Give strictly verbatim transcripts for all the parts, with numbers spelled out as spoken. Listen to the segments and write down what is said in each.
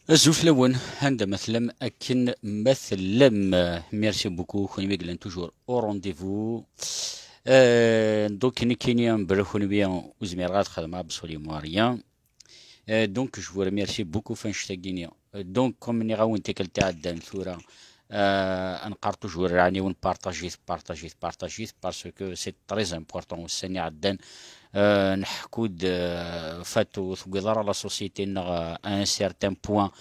Azul fell-awen, anda ma tellam, akken ma tellam. Merci beaucoup, kunwi yellan toujours au rendez-vous. Euh, donc, nekkini, bla kunwi, ur zmireɣ ad xedmeɣ absolument rien. Euh, donc, je vous remercie beaucoup f annect-agi-nni. Euh, donc, comme nniɣ-awen tikkelt iɛeddan, tura, euh, ad neqqar toujours iɛniwen, partagez, partagez, partagez, parce que c'est très important. Ussan iɛeddan, euh, nḥekku-d, euh, fat ur tewwiḍ ara la société-nneɣ, euh, à un certain point,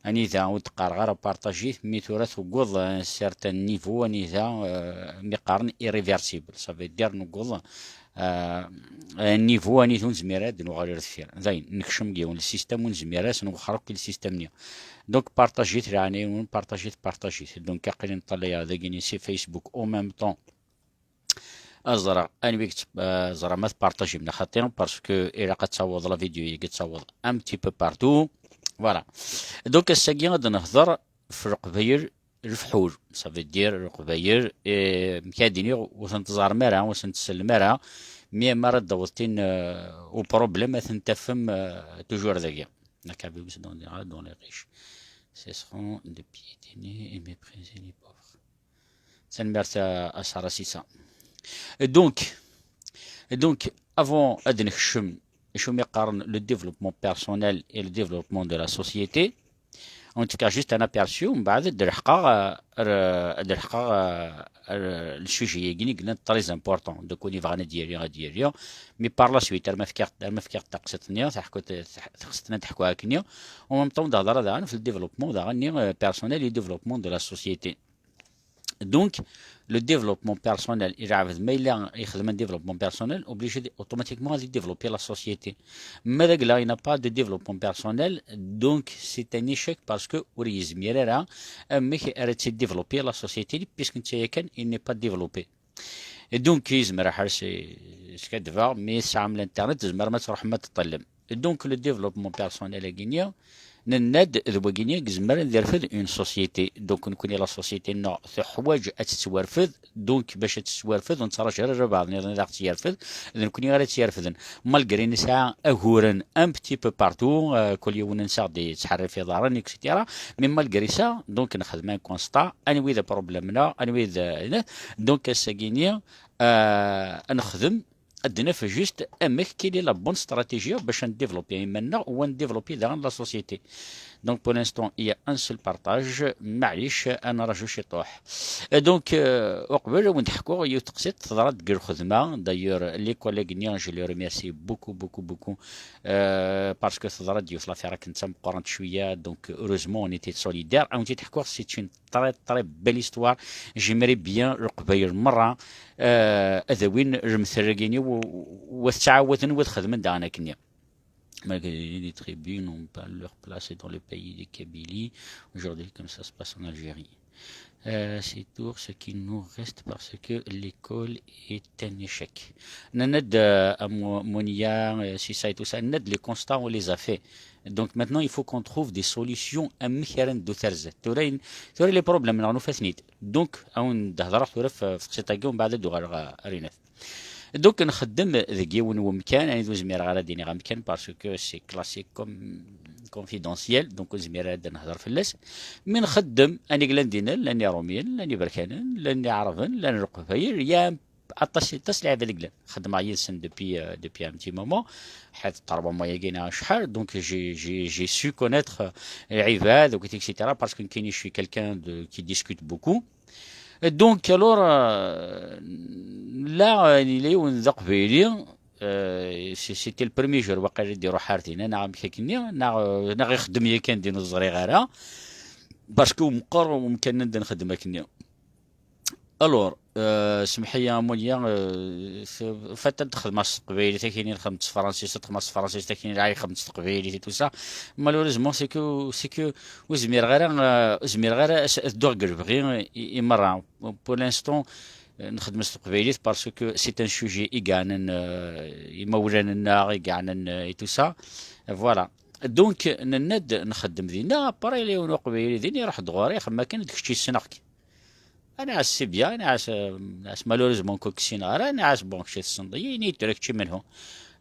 anida ur d-qqareɣ ara partagez, mi tura tewweḍ à un certain niveau, anida, euh, mi qqaren irréversible. Ça veut dire newweḍ, euh, à un niveau anida ur nezmir ad nuɣal ar deffir. Dayen, nekcem deg yiwen le système ur nezmir ad s-nwexxer akk le système-nni. Donc, partagez-it, leɛnaya-nwen, partagez-it, partagez-it. Donc, aql-i neṭṭalay dagi si Facebook en même temps. Ad ẓreɣ anwi i yett-, ah, ẓreɣ ma tpartajim neɣ xaṭi, parce que ilaq ad taweḍ la vidéo-agi, ad taweḍ un petit peu partout. Voilà. Donc, ass-agi ad nehḍer f Leqbayel lefḥul. Ça veut dire Leqbayel, eh, amek ad iniɣ, ur ten-teẓrem ara, ur ten-tsellem ara, mi ara d-taweḍ tin, euh, au problème, ad ten-tafem, euh, toujours dagi. La Kabylie se donnera dans les riches. Cesseront de piétiner et mépriser les pauvres. Tanemmirt a, a Sara Sisa. Donc, donc, avant ad nekcem acu mi qqaren le développement personnel et le développement de la société, ad wen-d-fkeɣ juste un aperçu, mbeɛd ad d-leḥqeɣ, euh, ar, ad d-leḥqeɣ, euh, ar le sujet-agi i yellan très important. Donc, win yebɣan ad d-yali, ad d-yali. Mais par la suite, ar ma fkiɣ, ar ma fkiɣ taqsiṭ-nni, taḥkut, taḥ-, taqsiṭ-nni ad d-ḥkuɣ akkenni, en même temps, ad d-hedreɣ daɣen f le développement, daɣen, euh, personnel et développement de la société. Donc, le développement personnel, il a, ma yella yexdem un développement personnel, obligé de, automatiquement de développer la société. Mais là, il n'a pas de développement personnel, donc c'est un échec parce que ur yezmir ara amek ara développer la société, puisque netta yakan, il n'est pas développé. Et donc, yezmer ad ḥerseɣ, mais tesɛam l'internet, tzemrem ad tṛuḥem ad teṭṭalem. Et donc, le développement personnel-agi-nni, nenna-d d wagini i izemren ad yerfed une société. Donc, nekkni la société-nneɣ teḥwaǧ ad tettwarfed. Donc, bac ad tettwarfed, ur nettraǧu ara rrbeɛ nniḍen ad aɣ-tt-yerfed, d nekkni ara tt-yerfden. Malgré nesɛa aguren un petit peu partout, euh, kul yiwen nesɛa-d yettḥerrif iḍarren, et cetera. Mais malgré ça, donc, nexdem un constat, anwi d problème-nneɣ, anwi d, donc, ass-agi-nni, euh, ad nexdem ad naf juste amek, quelle est la bonne stratégie bac ad ndéveloppi iman-nneɣ u ad ndéveloppi daɣen la société. Donc, pour l'instant, il y a un seul partage. Maɛlic, ad nraju ciṭuḥ. Et donc, euh, uqbel ad wen-d-ḥkuɣ yiwet teqsiṭ teḍra-d deg lxedma. D'ailleurs, les collègues-nni, je les remercie beaucoup, beaucoup, beaucoup, euh, parce que teḍra-d yiwet l'affaire akken d tameqqrant cwiya. Donc, heureusement, on était solidaires. Ad wen-tt-id-ḥkuɣ, c'est une très, très belle histoire. J'aimerais bien Leqbayel merra, euh, ad awin lemtel-agi-nni u, u ad ttɛawaden u ad xedmen daɣen akkenni. Malgré les tribus n'ont pas leur place dans le pays de Kabylie aujourd'hui comme ça se passe en Algérie. Euh, c'est tout ce qui nous reste parce que l'école est un échec. Nenna-d, euh, à Mo-, Monia, euh, si ça et tout ça, nenna-d les constats, on les a fait. Donc maintenant, il faut qu'on trouve des solutions. Amek ara neddu ɣer zdat. Tura, tura les problèmes, neɣ nufa-ten-id. Donc, ad wen-d-hedreɣ tura f, f teqsiṭ-agi, u mbeɛd ad d-uɣaleɣ ɣer, ɣer inat. Donc, nxeddem deg yiwen wemkan, anida ur zmireɣ ara ad d-iniɣ amkan, parce que c'est classé comme confidentiel, donc ur zmireɣ ara ad nehder fell-as. Mi nxeddem, anida llan dinna, llan Iṛumyen, llan Iberkanen, llan Iɛerben, llan Leqbayel, il y a aṭas, aṭas n lɛibad i yellan. Xeddmeɣ yid-sen depuis, euh, depuis un petit moment. Ḥadet trois mois-agi neɣ acḥal. Donc, j'ai, j'ai, j'ai su connaître, euh, lɛibad, et cetera, parce que nekkini, je suis quelqu'un de, qui discute beaucoup. Et donc, alors, euh, là, euh, yella yiwen d aqbayli, euh, c-, c'était le premier jour, waqila i d-iruḥ ar dinna, neɣ amek akkenni, neɣ, euh, neɣ ixeddem yakan din, ur ẓriɣ ara. Parce que meqqer umkan anda nxeddem akkenni. Alors, euh, semḥ-iyi a Munya, euh, f-, fat ad xedmeɣ s teqbaylit, akini nxeddem s tefransist, ad xedmeɣ s tefransist, akini lɛay xeddem s teqbaylit et tout ça. Malheureusement, c'est que, c'est que ur zmireɣ ara, euh, ur zmireɣ ara as-, ad dduɣ deg lebɣi i, i merra. Pour l'instant, euh, nxeddem s teqbaylit parce que c'est un sujet i yeɛnan, euh, imawlan-nneɣ, i yeɛnan, euh, et tout ça. Voilà. Donc, nenna-d nxeddem dinna, après, yella yiwen uqbayli din, iruḥ-d ɣur-i, ixemmem akken d kečč yessneɣ-k. Anɛas, c'est bien, anɛas, euh, anɛas, malheureusement, ur k-ssineɣ ara, anɛas, bon, kečč tessneḍ-iyi, ini-d tura kečč menhu.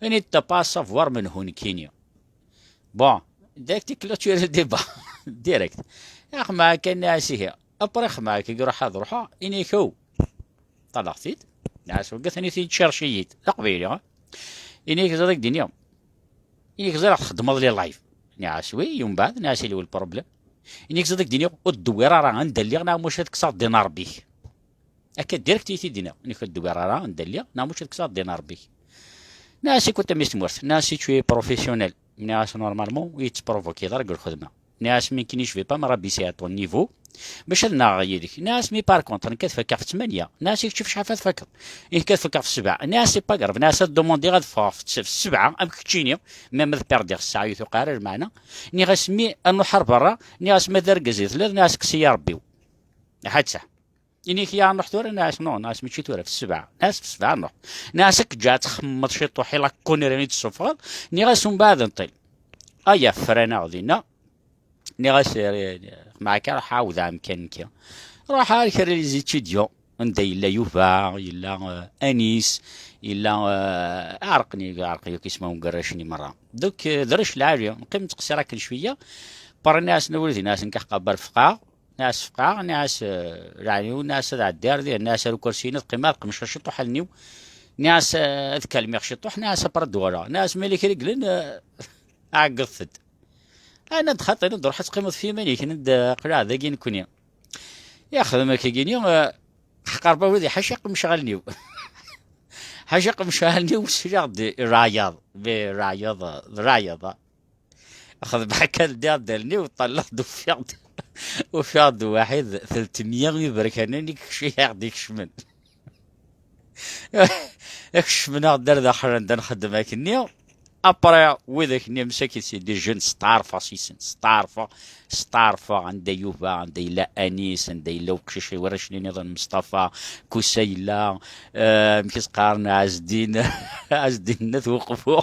Ini-d, t'as pas à savoir menhu nekkini. Bon, direct i clôturer le débat. Direct. Axma kan nniɣ-as ihi. Après xma kan iruḥ ad ruḥeɣ, ini-k aw. Ṭalaɣ-t-id. Nniɣ-as wagi atan ittcerci-yi-d. D aqbayli, ha? Ini-k ẓriɣ d-iniɣ. Ini-k ẓriɣ txeddmeḍ les lives. Nniɣ-as oui, yumbeɛd, nniɣ-as il est où le problème. Ini-k ẓriɣ d-iniɣ, ur d-dewwir ara anda lliɣ, neɣ muc ad kkseɣ dinaṛ bik. Akka direct i t-id-nniɣ, nekk ur d-wwiɣ ara anda lliɣ, neɣ muc ad kkseɣ ddin n Ṛebbi-k. Nniɣ-as, écoute a mmi-s n tmurt, nniɣ-as, tu es professionnel. Nniɣ-as, normalement ur yi-tettprovokiḍ ara deg lxedma. Nniɣ-as, mais nekkini je vais pas me rabaisser à ton niveau bac ad nnaɣeɣ yid-k. Nniɣ-as, mais par contre, nekk ad fakkeɣ f ttmanya. Nniɣ-as, i kečč f cḥal ad tfakkeḍ? I nekk ad fakkeɣ f sebɛa. Nniɣ-as, c'est pas grave, nniɣ-as, ad demandiɣ ad ffɣeɣ f s- f sebɛa am keččini, même ad perdiɣ ssaɛa ur tuqiɛ ara lmeɛna. Nniɣ-as, mais ad nruḥ ar berra. Nniɣ-as, ma d argaz i telliḍ, nniɣ-as, kkes-iyi Ṛebbi-w. Ḥadsa. Ini-k ya nruḥ tura, nniɣ-as non, nniɣ-as mačči tura, f ssebɛa, nniɣ-as f ssebɛa nruḥ. Nniɣ-as ad k-ǧǧeɣ ad txemmeḍ ciṭuḥ i la connerie i d-tessufɣeḍ, nniɣ-as umbeɛd nṭil. Aya franeɣ dinna, nniɣ-as meɛka ruḥ ɛawed ɛemkan nekki. Ruḥ ar kra les étudiants, anda yella Yuba, yella euh, Anis, yella euh, ɛerqen, ɛerqen yakk ismawen n warrac-nni merra. Donc euh, d rrec lɛali, neqqim nettqeṣṣir akken cwiya, parra nniɣ-as nawel dinna, nniɣ-as nekk aqabar fqaɣ, nniɣ-as fqaɣ, nniɣ-as eh, leɛni-w, nniɣ-as ad ɛeddiɣ diɣen, nniɣ-as ar ukersi-inu ad qqimeɣ ad qemceɣ ciṭuḥ allen-iw, nniɣ-as eh, ad kalmiɣ ciṭuḥ, nniɣ-as après ad d-uɣaleɣ, nniɣ-as ma yella kra yellan eh, ɛeggeḍ-t-dd. Ɛna d xaṭi, ad d-ruḥ ad teqqimeḍ f yiman-ik, nniɣ-d aql-aɣ dagi nekkni. Ixdem akkagini, eh, ḥqerba wid ḥaca qemceɣ allen-iw. Ḥaca qemceɣ allen-iw, sliɣ-d rayeḍ, mais rayeḍ, d rayeḍ. Xedmeɣ akka ldiɣ-d allen-iw, ṭalleɣ-d ufiɣ-d ufiɣ-d waḥid telt mya iberkanen i aɣ-d-ikecmen. Kecmen-aɣ-d ar daxel anda nxeddem akkenni. Après widak-nni msakit c'est des jeunes, steɛrfeɣ s-isen, steɛrfeɣ, steɛrfeɣ anda Yuba, anda yella Anis, anda yella uqcic i warrac-nni nniḍen, Mustafa, Kusa yella, eh, amek i s-qqaren, Ɛezdin, Ɛezdin n At Uqbu.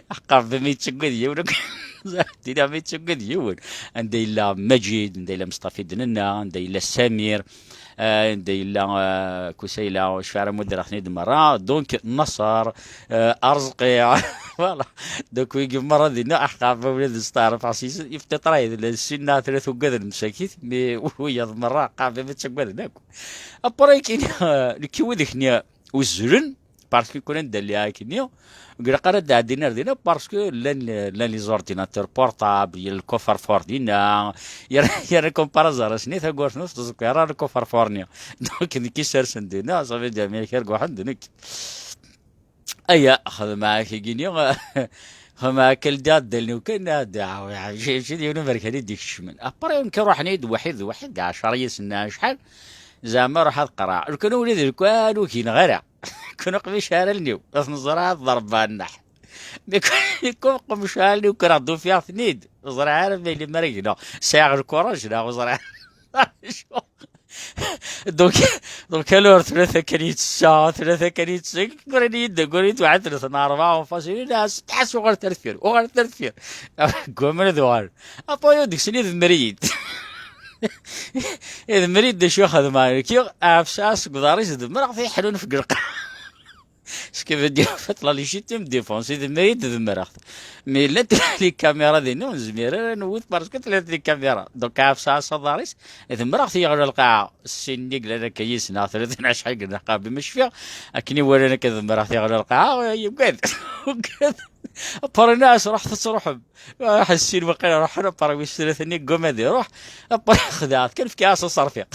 Aqerbi ma yettaggad yiwen akk. Dina ma yettaggad yiwen. Anda yella Maǧid, anda yella Mustafa i d-nenna, anda yella Samir, eh, anda yella eh, Kusayla, ur cfiɣ ara ma ddreɣ-ten-id merra. Donc Naṣer, eh, Arezqi, voilà. Donc wigi merra dinna, aqerbi ma ula d nesteɛref ɣas yis-, peut-être ahi d la sin neɣ tlata ugaden msakit, mais wiyaḍ merra aqerbi ma ttaggaden akk. Après kini, eh, nekki widak-nni uzzlen, parce que kul anda lliɣ akkenni, ur ilaq ara ad d-ɛeddin ar dinna, parce que llan, llan les ordinateurs portables, yella le coffre-fort dinna, yerna, yerna comme par hasard ass-nni tawwurt-nni ur tettẓekkiṛ ara le coffre-fort-nni. Donc nekk i sersen dinna, ça veut dire mi arguḥen d nekk. Aya, xedmeɣ akkagini, xedmeɣ akka ldiɣ ddal-iw kan, ad d-ɛawi, mačči d yiwen uberkan i d-ikecmen. Après, nekk ruḥen-iyi-d waḥid d waḥid, ɛecra yis-sen neɣ acḥal, zeɛma ruḥ ad qqreɣ. Lukan ula d lukan ur gineɣ ara. Kun uqmic ara allen-iw, ad ten-ẓreɣ ad ḍerbeɣ nneḥ. Mi kun, mi kun qemceɣ allen-iw, kkreɣ-d ufiɣ-ten-id. Ur ẓriɣ ara ma yella mi ara gneɣ. Sɛiɣ lkuraj neɣ ur ẓriɣ. Donc, donc alors tlata kan yettessa, tlata kan yettessa, ggran-iyi-d, ggran-iyi-d waḥed tlata neɣ rebɛa en face, ini-as, ḥas uɣalet ar deffir, uɣalet ar deffir. Ggumman ad uɣalen. Après deg-sen idemmer-iyi-d. Idemmer-iyi-d d acu i xedmeɣ nekki, ɛefseɣ seg uḍar-is, demmreɣ-t iḥlun f lqaɛa. Ce qui veut dire, en fait, la légitime défense, idemmer-iyi-d demmreɣ-t. Mais llant les caméras dinna, ur nezmir ara ad newwet parce que llant les caméras. Donc ɛefseɣ s aḍar-is, demmreɣ-t yeɣli ar lqaɛa. Sin-nni yellan akka yis-neɣ, tlata neɣ acḥal yellan aqerbi ma cfiɣ, akken i walan akka demmreɣ-t yeɣli ar lqaɛa, yugad, yugad. Après nniɣ-as ruḥet ad truḥem. Ruḥen sin waqila ruḥen, après wis tlata-nni gguma ad iruḥ, après xedɛeɣ-t kan fkiɣ-as aserfiq.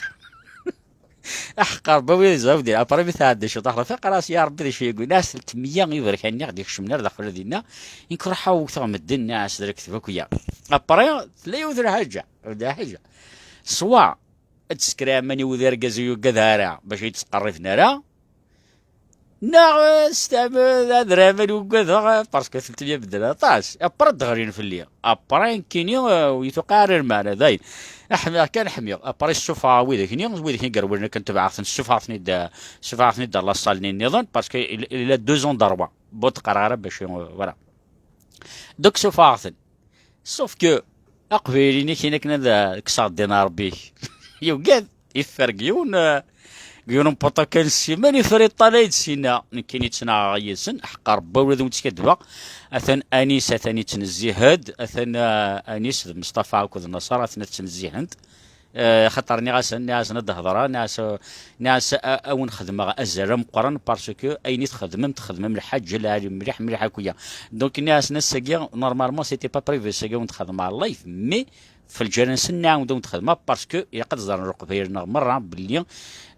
Aḥeqqar, bawi zɛewdi, après mi tɛedda ciṭuḥ, ɣer faqar-as, ya Rebbi, d acu yegwi? Nas telt mya iberkan-nni ɣ-d-ikecmen ar daxel dinna, nekk ruḥeɣ wwteɣ medden, nas d lekdeb akk ya. Après, tella yiwet n lḥaǧa, d lḥaǧa. Ṣwa, ad teskra aman-iw d argaz ur yugad ara, bac ur yi-d-ttqerriben ara, neɣ, eh, steɛmel adram ad ugadeɣ, eh, parce que telt mya medden aṭas. Après d-ɣlin fell-i. Après nekkini, eh, ur yi-tuqiɛ ara lmeɛna, dayen. Ḥmiɣ kan, ḥmiɣ. Après ssufɣeɣ widak-nni, widak-nni i yerwlen akken tebɛeɣ-ten, ssufɣeɣ-ten-id, eh, ssufɣeɣ-ten-id ɣer la salle-nni nniḍen, parce que il, il a deux ans de droit. Bon, d-qqareɣ ara bac, eh, voilà. Donc ssufɣeɣ-ten. Sauf que aqbayli-nni akken ad kkseɣ ddin n Ṛebbi-k. Yugad, iffer deg yiwen, eh, Yiwen n puṭa kan ssi, mani tura yeṭṭalay-d sina, nekkini ttnaɣeɣ yid-sen, ḥeqqa Rebbi ula d ur ttkaddbeɣ. Atan Anis, atan yettnezzihed, atan, ah, Anis d Mustafa akked Naṣer, atan ad ttnezzihen-d. Eh, xaṭer nniɣ-asen, nniɣ-asen ad d-hedreɣ, nniɣ-as, nniɣ-as a, a wen-xedmeɣ azal ameqqran, parce que ayen i txedmem, txedmem lḥaǧa lɛali mliḥ, mliḥ akk-ya. Donc nniɣ-asen ass-agi, normalement, c'était pas prévu, ass-agi ad wen-d-xedmeɣ live, mais f lǧal-nsen nniɣ-awen-d ad wen-d-xedmeɣ, parce que ilaq ad ẓren Leqbayel-nneɣ merra belli,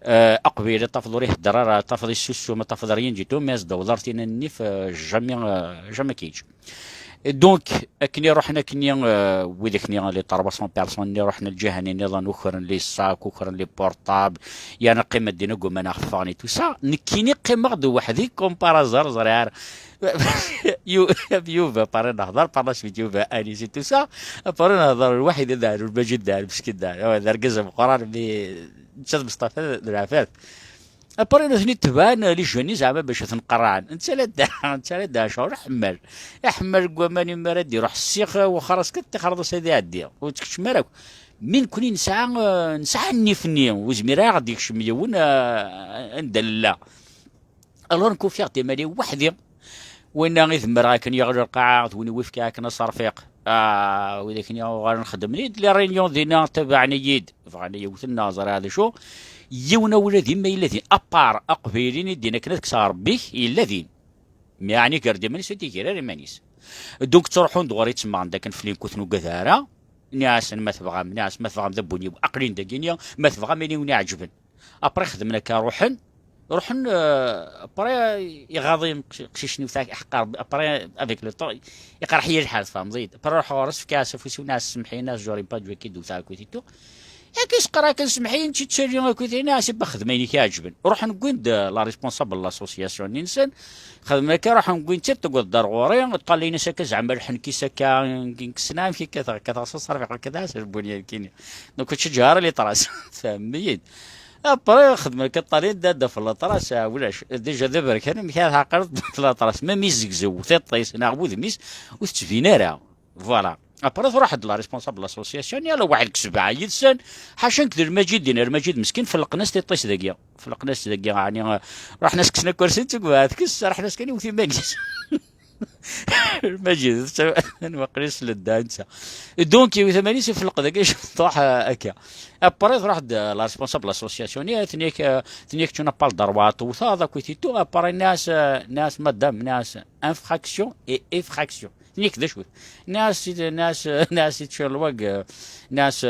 eh, Aqbayli tafeḍ ur ihedder ara, tafeḍ issusum, tafeḍ rien du tout, mais ad s-d-taweḍ ar tinan-nni, f, eh, jamais, eh, jamais ad k-yeǧǧ. Et donc, akken i ruḥen akkenni, eh, wid akkenni, les trois cents personnes-nni ruḥen lǧiha-nni nniḍen, ukren les sacs, ukren les portables, yerna qqimen dinna deg waman ɣef ffɣen et tout ça. Nekkini qqimeɣ-d weḥd-i, comme par hasard, ẓriɣ ara. Yu-, Yuba, pare nehḍer, par la suite, Yuba, Anis et tout ça. Pare nehḍer, lwaḥid ad ɛlu, Lmajid d ɛlu, meskin d ɛlu. D argaz ameqqran, mais netta d Mustafa d lɛafat. Après, nutni tebɛen les jeunes, zeɛma bac ad ten-qerrɛen. Netta la d-, netta la d-, ccɣel ḥemmal. Iḥemmal deg waman imi ara d-iruḥ ssix, wexxer-as kan tixreḍ-as ad iɛeddi. Ur tkeččem ara akk. Mi nekkni nesɛa, eh, nesɛa nnif-nni, ur zmireɣ ara ad d-ikcem yiwen, eh, anda nella. Alors nekk ufiɣ-d iman-iw weḥd-i. Winna i zemreɣ akken yeɣli lqaɛa, d win i wifka akken aserfiq. Ah, wid akken uɣalen xedmen-id les réunions dinna, tabaɛen-iyi-d. Bɣan ad yi-wten neɣ ẓriɣ d acu. Yiwen ula d imayla din, à part aqbayli-nni din akken ad kkseɣ Rebbi-k, yella din. Meɛni gar-d iman-is ur d-igir ara iman-is. Donc ttruḥun-d ɣur-i ttemmɣen-d akken fell-i nekk ur ten-ugad ara. Nniɣ-asen ma tebɣam, nniɣ-asen ma tebɣam d abuniw, aql-in dagini, ma tebɣam ayen i wen-iɛeǧben. Après xedmen akka, ruḥen, ruḥen, euh, après iɣaḍ-im qci-, qcic-nni, ḥeqqa Rebbi, après avec le temps, iqerḥ-iyi lḥal, tfehmeḍ-iyi-d. Après ruḥeɣ ɣur-s, fkiɣ-as afus-iw, nniɣ-as semmeḥ-iyi, nniɣ-as j'aurais pas dû akken d-wteɣ akkit et tout. Yak isqer akken semmeḥ-iyi, nečči ttaliɣ akkit, nniɣ-as iba xdem ayen i k-iɛeǧben. Ruḥen wwin-d, euh, la responsable n l'association-nni-nsen, xedmen akka, ruḥen wwin-tt-id, tewweḍ-d ar ɣur-i, ṭṭalayen-as akka zeɛma lḥenk-is akka, kksen amek i kkateɣ, kkateɣ s aserfiq, kkateɣ s lbunya nekkini. Donc ur ttcaǧǧaɣ ara les traces. Tfehmem-iyi-d? Après xedmen akka ṭṭalin, dda, dda f les traces, ah, ulac. Déjà d aberkan, amek ara tɛeqleḍ f les traces? Même izzegzew tiṭ-is neɣ wudem-is ur tettbin ara. Voilà. Après truḥ-d la responsable de l'association, yala waḥed kesbeɛ yid-sen, ḥaca nekk d Lmajid, din Lmajid meskin, felqen-as tiṭ-is dagi. Felqen-as dagi, ɛni, ruḥen-as kksen akersi, tugba tekkes, ruḥen-as kan iwet iman-is. Maǧid, waqil isel-d netta. Donc, yiwet aman-is ifelleq dagi, truḥ, euh, akka. Après, truḥ-d, euh, la responsable de l'association, tenna-ak, euh, tenna-ak, tu n'as pas le droit ad tewteḍ, akkit et tout. Après, nniɣ-as, euh, nniɣ-as, madame, nniɣ-as, infraction et effraction. Tenna-ak d acu-t? Nniɣ-as, nniɣ-as, nniɣ-as, nniɣ-as,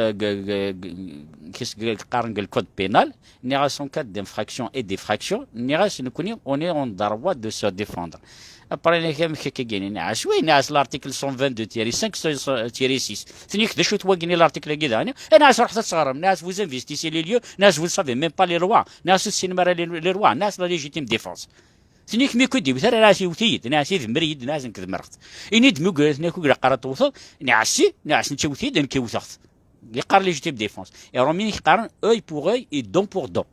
qqaren deg le code pénal, nniɣ-as, en cas d'infraction et d'effraction, nniɣ-as, nekkni, on est en droit de se défendre. Après, nniɣ-as, amek akka gini? Nniɣ-as, oui, nniɣ-as, l'article cent vingt-deux tiret cinq, tiret six. Tenna-ak d acu-t wagini l'article-agi daɣen? Eh, nniɣ-as, ruḥet ad teɣrem, nniɣ-as, vous investissez les lieux, nniɣ-as, vous ne savez même pas les lois, nniɣ-as, ur tessinem ara les, les lois, nniɣ-as, la légitime défense. Tenna-ak mi kud-iwet ara, nniɣ-as, iwet-iyi-d, nniɣ-as, idemmer-iyi-d, nniɣ-as, nekk demmreɣ-t. Ini-d mi ur, tenna-ak ur qqar ad tewteḍ, nniɣ-as, si, nniɣ-as, netta iwet-iyi-d, nekk i wteɣ-t. Yeqqar légitime défense. Iṛumyen i k-qqaren œil pour œil et dent pour dent.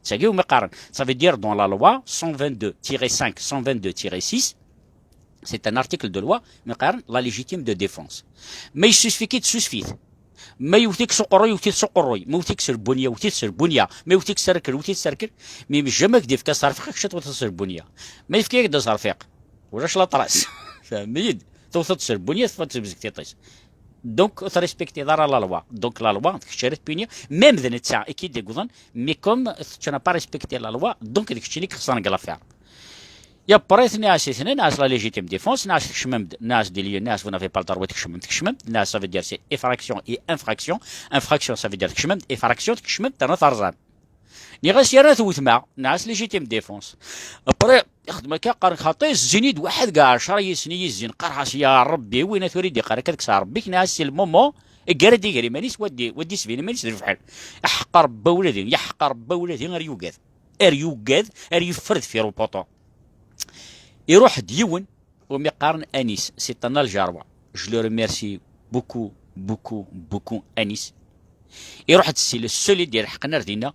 D tagi umi qqaren. Ça veut dire dans la loi cent vingt-deux tiret cinq, cent vingt-deux tiret six, c'est un article de loi, mi qqaren la légitime de défense. Ma yessusef-ik-id, susef-it. Ma yewwet-ik s uqerruy, yewwet-it s uqerruy. Ma yewwet-ik s lbunya, yewwet-it s lbunya. Ma yewwet-ik s rrkel, yewwet-it s rrkel. Mi jamais k-d-yefka aserfiq, kečč ad tewteḍ s lbunya. Ma yefka-yak-d aserfiq, ulac la trace. Tfehmem-iyi-d? Tewteḍ s lbunya, teffeɣ-d tebzeg tiṭ-is. Donc, ur trespektiḍ ara la loi. Donc, la loi, d kečč ara tpini, même d netta i k-id-iwwḍen, mais comme tu n'as pas respecté la loi, donc d keččini i ixesren deg l'affaire. Après, nniɣ-as i tnen, nniɣ-as la légitime défense, nniɣ-as tkecmem-d, nniɣ-as des lieux, nniɣ-as vous n'avez pas le droit, tkecmem, tkecmem, nniɣ-as ça veut dire c'est effraction et infraction, infraction ça veut dire tkecmem-d, effraction tkecmem-d, terna terẓam. Nniɣ-as yerna tewtem-aɣ, nniɣ-as légitime défense. Après, ixdem akka, qqaren xaṭi, zzin-id waḥed deg ɛecra yis-sen i yi-zzin, qqareɣ-as ya Rebbi, win a tura i d-iqqar akka ad kkseɣ Rebbi-k, nniɣ-as si lmomo, iggar ad d-iger iman-is, wa d-, wa d-isbin iman-is d lefḥel. Aḥeqqa Rebbi ula din, yaḥeqqa Rebbi ula din, ar yugad. Ar yugad, ar yeffer deffir upuṭu. Iruḥ-d yiwen umi qqaren Anis, c'est un Algérois. Je le remercie beaucoup, beaucoup, beaucoup, Anis. Iruḥ-d si le seul i d-ilḥeqen ar dinna.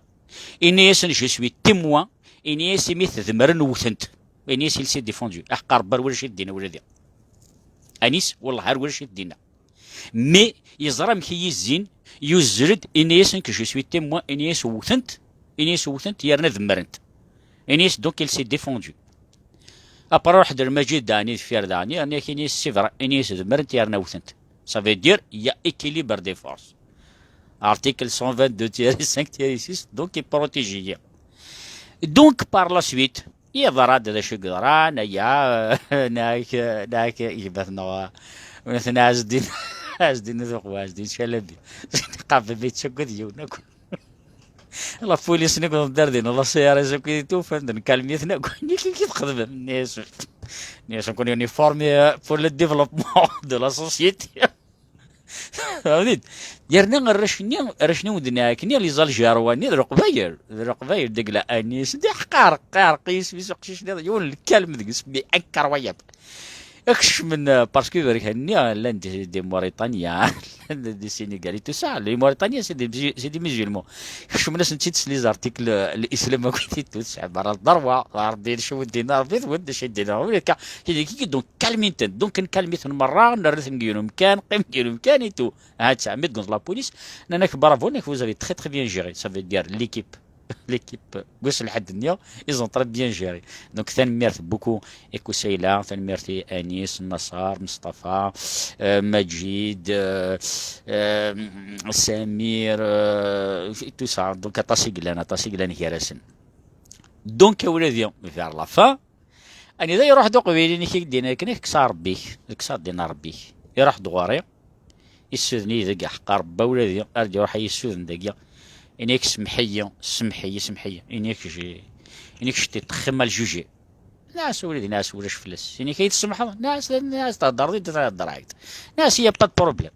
Ini-asen, je suis témoin. Ini-as, imi t-demmren wten-t. Ini-as, il s'est défendu. Aḥeqqa Rebbi ar wulac i d-dinna ula di. Anis, wellah ar wulac i d-dinna. Mais yeẓra amek i yi-zzin, yuzzel-d, ini-asen que je suis témoin, ini-as wten-t, Ini-as wwtent yerna demmrent. Ini-as donc il s'est défendu. Après ruḥ-d Lmajid daɣen i deffir daɣen, yerna-ak ini-as ssibra, ini-as demmrent yerna wwtent. Ça veut dire, il y a équilibre des forces. Article cent vingt-deux tiret cinq tiret six, donc il protège. Donc, par la suite, yeḍra-d d acu i yeḍran, aya, nak, nak, gma-tneɣ, gma-tneɣ Ɛezdin, Ɛezdin Uzuqbu, Ɛezdin Calabi. Qabel ma yettagad yiwen akk. La police-nni deg uḍeddar din, la C R S akk i t-ufan, d nkalmi-ten akk. Nni-k i txedmem? Nni-as, nni-as, on est formé, euh, pour le développement de la société. Fehmit? Yerna arrac-nni, arrac-nni wen-d-nniɣ akkenni, les Algérois-nni d Leqbayel, d Leqbayel deg la Anis, d ḥqar, ḥqar, qis, wis uqcic-nni, yiwen lkalm deg-s, mais incroyable. Kecmen, euh, parce que berkan-nni, llan des, des Mauritaniens, llan des Sénégalais, tout ça. Les Mauritaniens, c'est des musu-, c'est des musulmans. Kecmen-asen-tt-id s les articles, euh, l'islam akk i t-id-, tout ça. Bara le droit, Rebbi yecwi ddin, Rebbi d win d acu i ddin, Rebbi d akka. Tidi kiki, donc, kalmin-ten. Donc, nkalmi-ten merra, nerra-ten deg yiwen umkan, qqim deg yiwen umkan et tout. Ha, ttɛemmiḍ deg la police. Nnan-ak bravo, nnan-ak vous avez très, très bien géré. Ça veut dire l'équipe. L'équipe, gos lḥedd-nni, ils ont très bien géré. Donc, tanemmirt beaucoup i Kusayla, tanemmirt i Anis, Naṣer, Mustafa, euh, Majid, euh, euh, Samir, euh, et tout ça. Donc, aṭas i yellan, aṭas i yellan gar-asen. Donc, a wladi, vers la fin, anida iruḥ-d uqbayli-nni i k-id-yenna akken, kkes-aɣ Rebbi-k, kkes-aɣ ddin n Rebbi-k. Iruḥ-d ɣur-i, issuden-iyi deg ḥeqq Rebbi, a wladi, ar d-iruḥ a yi-issuden dagi. Ini-ak semmeḥ-iyi, semmeḥ-iyi, semmeḥ-iyi. Ini-ak je-, ini-ak je t'ai très mal jugé. Nnas a wladi, nnas ulac fell-as. Ini-ak a yi-tsemḥeḍ? Nnas, nnas, theddreḍ-id, theddreḍ-id. Nnas, il y a pas de problème.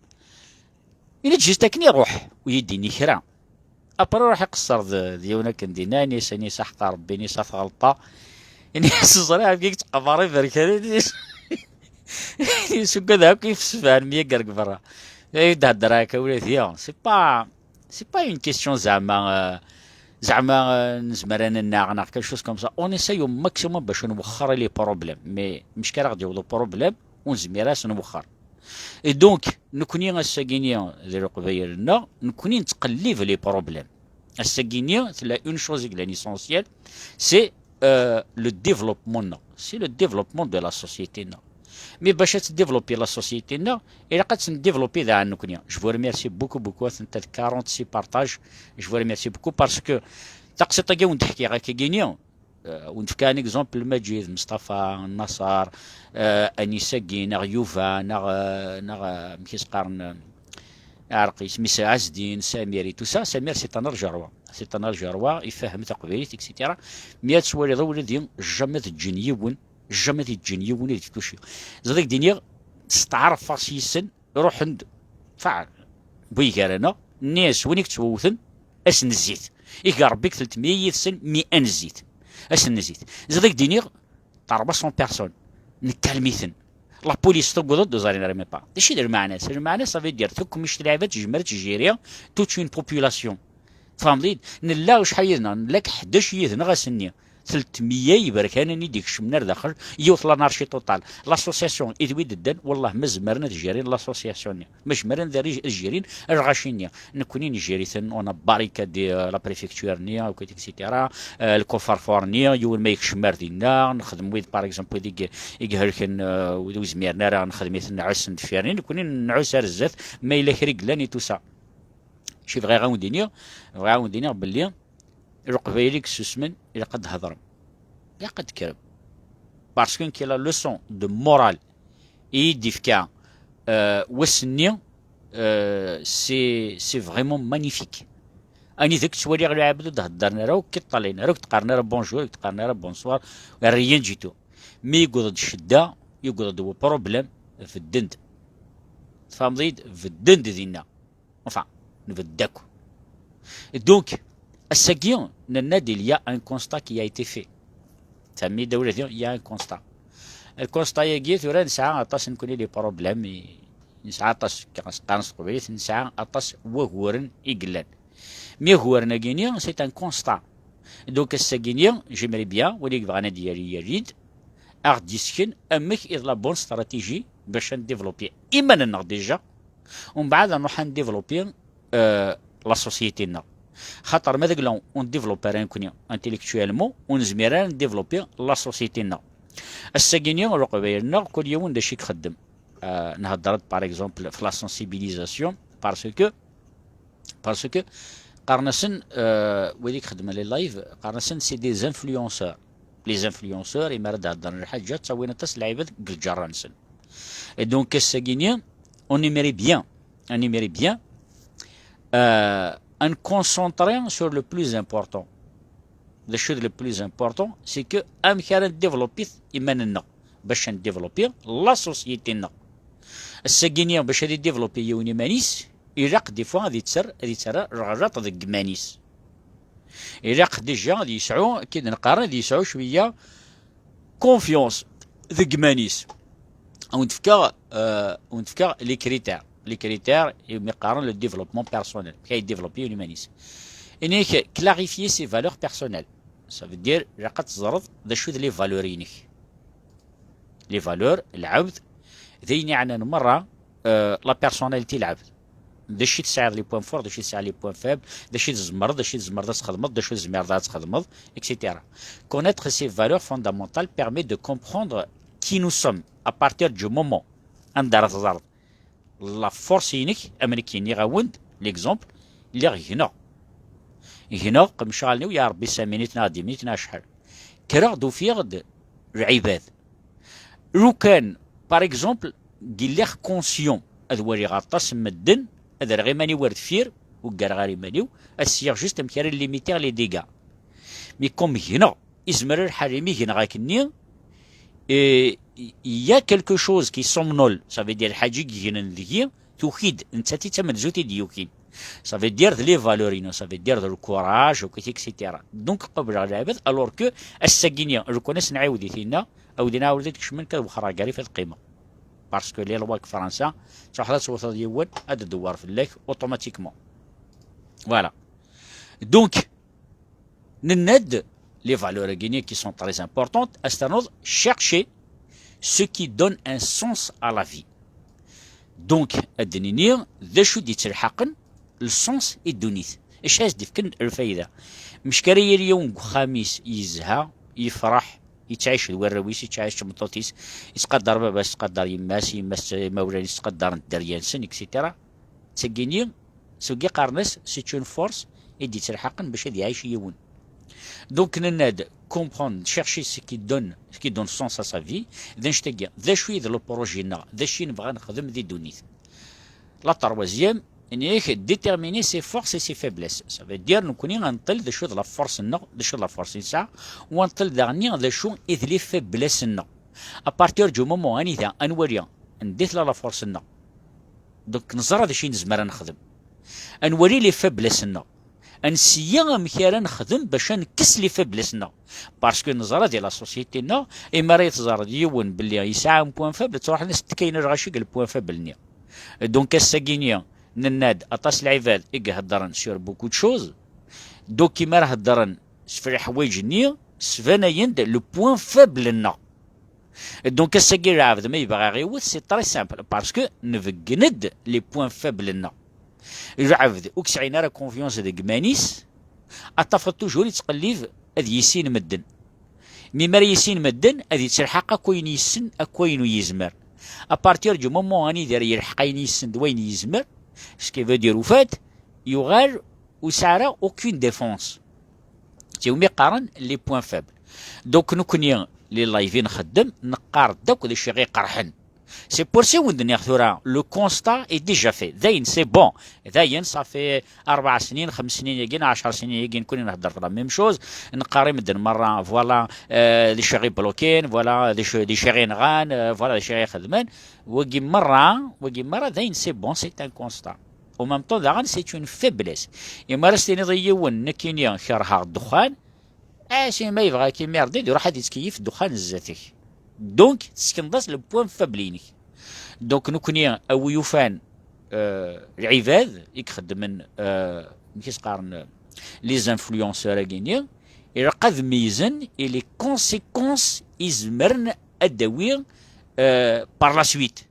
Ini-d juste akken iruḥ, ur yi-d-ini kra. Après, ruḥ iqeṣṣer d, d yiwen akken dinna, ini-as, ini-as, aḥeqq Rebbi, ini-as, a tɣelṭa. Ini-as, ẓriɣ amek i yettqabar iberkan, ini-as, ini-as, ugadeɣ akk ifesfan myager deg berra. Ay d-heddreɣ akka ula d yiwen. C'est pas, c'est pas une question zeɛma, euh, zeɛma, euh, nezmer ad nennaɣ neɣ quelque chose comme ça. On essaye au maximum bac ad nwexxer les problèmes. Mais mecka ara ɣ-d-yaweḍ uproblème, ur nezmir ad s-nwexxer. Et donc, nekkni ass-agi-ni d Leqbayel-nneɣ, nekkni nettqellib les problèmes. Ass-agi-ni, tella une chose i yellan essentielle, c'est, euh, le développement-nneɣ. C'est le développement de la société-nneɣ. Mais bac ad tdéveloppi la société-nneɣ, ilaq ad tt-ndéveloppi daɣen nekkni. Je vous remercie beaucoup, beaucoup, atenta d quarante-six partages. Je vous remercie beaucoup parce que taqsiṭ-agi wen-d-ḥkiɣ akkagi-ni, euh, wen-d-fkan exemple Maǧid, Mustafa, Naṣer, euh, Anis-agi, neɣ Yuba, neɣ, euh, neɣ, euh, amek i s-qqaren, euh, aɛreq isem-is, Ɛezdin, Samir et tout ça. Samir, c'est un Algérois. C'est un Algérois, ifehhem taqbaylit, et cetera. Mi ad twaliḍ a wladi, jamais ad ǧǧen yiwen, jamais ad ǧǧen yiwen ad yefk ucci. Ẓad ak-d-iniɣ, steɛrfeɣ s yis-sen, ruḥen-d, fa, bu igar-aneɣ, nni-as, win i yettwewten, ass n zzit. Iga Rebbi deg teltmiya yid-sen, mi an zzit. Ass n zzit. Ẓad ak-d-iniɣ, trois cents personnes, nkalmi-ten. La police tewweḍ-d, ur ẓrin ara même pas. D acu i d lmeɛna-s? Lmeɛna-s, ça veut dire, takemmict n lɛibad tezmer ad tjiri toute une population. Tfehmeḍ-iyi-d? Nella acḥal yid-neɣ? Nella ḥdac yid-neɣ ass-nni. Teltmiya iberkanen i d-ikecmen ar daxel, yiwet l'anarchie totale. L'association i d wid ddan, wallah ma zemren ad jerin l'association-nni. Ma zemren ad ri-, ad jerin lɣaci-nni. Nekkni nejri-ten, on a barricadé, euh, la préfecture-nni, akk, et cetera. Euh, le coffre-fort-nni, yiwen ma yekcem ar dinna, nexdem wid, par exemple, wid i g-, i ihelken, euh, wid ur zmiren ara, nexdem-iten nɛussen deffir-nni, nekkni nɛuss ar zdat, ma yella kra i yellan et tout ça. Ci bɣiɣ ad wen-d-iniɣ, bɣiɣ ad wen-d-iniɣ belli Leqbayel i yessusmen, ilaq ad d-hedrem. Ilaq ad d-kkrem. Parce que nekk la leçon de morale i yi-d-ifka, euh, wass-nni, euh, c'est, c'est vraiment magnifique. Anida k-ttwaliɣ lɛibad ur d-heddren ara, ur k-ṭṭalayen ara, ur k-d-qqaren ara bonjour, ur k-d-qqaren ara bonsoir, rien du tout. Mi yewweḍ-d ccedda, yewweḍ-d uproblème, bedden-d. Tfehmeḍ-iyi-d? Bedden-d dinna. Enfin, nbedd akk. Donc, ass-agi, nenna-d, il y a un constat qui a été fait. Tfehmem-iyi-d a wladi, il y a un constat. Lkunsṭa-agi, tura nesɛa aṭas nekkni les problèmes, i-, nesɛa aṭas, qqaren s teqbaylit, nesɛa aṭas n waguren i yellan. Mi aguren-agi-ni, c'est un constat. Donc, ass-agi-ni, j'aimerais bien, win i yebɣan ad d-yali, yali-d, a ɣ-d-yessken amek i d la bonne stratégie bac ad ndéveloppi iman-nneɣ déjà, umbeɛd ad nruḥ ad ndéveloppi, euh, la société-nneɣ. Xaṭer ma deg la ur ndéveloppe ara nekkni intellectuellement, ur nezmir ara ndévelopper la société-nneɣ. Ass-agi-nni, leqbayel-nneɣ, kul yiwen d acu i ixeddem. Ah, nhedder-d, par exemple, ɣef la sensibilisation, parce que, parce que, qqaren-asen, euh, wid i ixeddmen les lives, qqaren-asen c'est des influenceurs. Les influenceurs, imi ara d-heddren lḥaǧa, ttawin aṭas n lɛibad deg lǧerra-nsen. Et donc, ass-agi-nni, on aimerait bien, on aimerait bien, euh, à nous concentrer sur le plus important. D acu d le plus important, c'est que amek ara ndéveloppi iman-nneɣ, bac ad ndéveloppi la société-nneɣ. Ass-agi-nni, bac ad idéveloppi yiwen iman-is, ilaq des fois ad yetter-, ad yettarra lɣelṭ deg iman-is. Ilaq déjà ad yesɛu, akken i d-neqqar, ad yesɛu cwiya confiance deg iman-is. Ad wen-d-fkeɣ, euh, ad wen-d-fkeɣ les critères. Les critères, imi qqaren le développement personnel. Amek ay développer yiwen iman-is. Ini-ak, clarifier ses valeurs personnelles. Ça veut dire, ilaq ad teẓreḍ d acu d les valeurs-inek. Les valeurs, lɛebd, d ayen yeɛnan merra, euh, la personnalité n lɛebd. D acu i tesɛiḍ les points forts, d acu i tesɛiḍ les points faibles, d acu i tzemreḍ, d acu i tzemreḍ ad txedmeḍ, d acu i tzemreḍ ad txedmeḍ, et cetera. Connaître ses valeurs fondamentales permet de comprendre qui nous sommes à partir du moment anda ara teẓreḍ la force-inek, am nekk nniɣ-awen-d, l'exemple, lliɣ gneɣ. Gneɣ, qemceɣ allen-iw, ya Ṛebbi, cinq minutes neɣ dix minutes neɣ acḥal. Kkreɣ-d, ufiɣ-d lɛibad. Lukan, par exemple, lliɣ conscient ad waliɣ aṭas n medden, ad rreɣ iman-iw ar deffir, uggareɣ ar iman-iw, ad sliɣ juste amek ara limiter les dégâts. Mais comme gneɣ, izmer lḥal imi gneɣ akkenni, eh, il y a quelque chose qui somnole, ça veut dire lḥaǧa i yegnen deg-i, tuki-d, nettat i d tamenzut i d-yukin. Ça veut dire d les valeurs-inu, ça veut dire d le courage, et cetera. Donc, qebleɣ lɛibad, alors que ass-agi-nni, lukan ad s-nɛiwed i tinna, a wid nɛawed ad kecmen, kad wexxer agarif ad qqimeɣ. Parce que les lois deg Fransa, truḥeḍ ad tewteḍ yiwen, ad d-dewwer fell-ak automatiquement. Voilà. Donc, nenna-d, les valeurs-agi-nni qui sont très importantes, ad s-ternuḍ chercher ce qui donne un sens à la vie. Donc, ad d-nini d acu d-yettelḥaqen le sens i ddunit. Acu as-d-ifken lfayda? Mec ara yili yiwen deg uxxam-is yezha, yefreḥ, yettɛic d warraw-is, yettɛic d tmeṭṭut-is, yettqadar baba-s, yettqadar yemma-s, yemma-s, imawlan-is ttqadaren dderya-nsen, et cetera. D tagini, s wigi qqaren-as, c'est une force i d-yettelḥaqen bac ad iɛic yiwen. Donc, nenna-d, comprendre, chercher ce qui donne, ce qui donne sens à sa vie, d annect-agi, d acu i d le projet-nneɣ, d acu i nebɣa nexdem di ddunit. La troisième, nniɣ-ak, déterminer ses forces et ses faiblesses. Ça veut dire, nekkni ad nṭel d acu d la force-nneɣ, d acu d la force i nesɛa, u ad nṭel daɣen d acu i d les faiblesses-nneɣ. À partir du moment anida ad nwali anda i tella la force-nneɣ, donc neẓra d acu i nezmer ad nexdem. Ad nwali les faiblesses-nneɣ. Ad nseyyi amek ara nexdem bac ad nekkes les faiblesses-nneɣ. Parce que neẓra di la société-nneɣ, imi ara teẓreḍ yiwen belli yesɛa un point faible, ttruḥen as-ttekkayen lɣaci deg le point faible-nni. Donc ass-agi-nni, nenna-d aṭas n lɛibad i iheddren sur beaucoup de choses. Donc imi ara heddren s leḥwayeǧ-nni, sbanayen-d le point faible-nneɣ. Donc ass-agi lɛebd ma yebɣa iɣiwet, c'est très simple, parce que nbeggen-d les points faibles-nneɣ. Lɛebd ur yesɛin ara confiance deg iman-is, ad tafeḍ toujours yettqellib ad yissin medden. Mi ara yissin medden, ad yettelḥaq akk ayen yessen, akk ayen ur yezmer. À partir du moment anida ara yelḥeq ayen yessen d wayen yezmer, ce qui veut dire, au fait, yuɣal ur yesɛi ara aucune défense. D tagini qqaren les points faibles. Donc nekkni, les lives i nxeddem, neqqar-d akk d acu i ɣ-iqerḥen. C'est pour ça i wen-d-nniɣ tura, le constat est déjà fait. Dayen, c'est bon. Dayen, ça fait rebɛa snin, xems snin-agi, neɣ ɛecṛa snin-agi, nekkni nhedder la même chose. Neqqar i medden merra, voilà, euh, d acu i ɣ-iblokin, voilà, d acu, d acu i ɣ-inɣan, euh, voilà, d acu i ɣ-ixedmen. Wagi merra, wagi merra, dayen, c'est bon, c'est un constat. En même temps, daɣen, c'est une faiblesse. Imi ara s-tiniḍ i yiwen, nekkini kerheɣ ddexxan, ah, si ma yebɣa ad k-imir-d, iruḥ ad ittkeyyif ddexxan zdat-k. Donc, tessekneḍ-as le point faible-inek. Donc, nekkni, a wi yufan, euh, lɛibad i ixeddmen, euh, amek i s-qqaren, euh, les influenceurs-agi-nni, ilaq ad meyyzen i les conséquences i zemren ad d-tawi, euh, par la suite.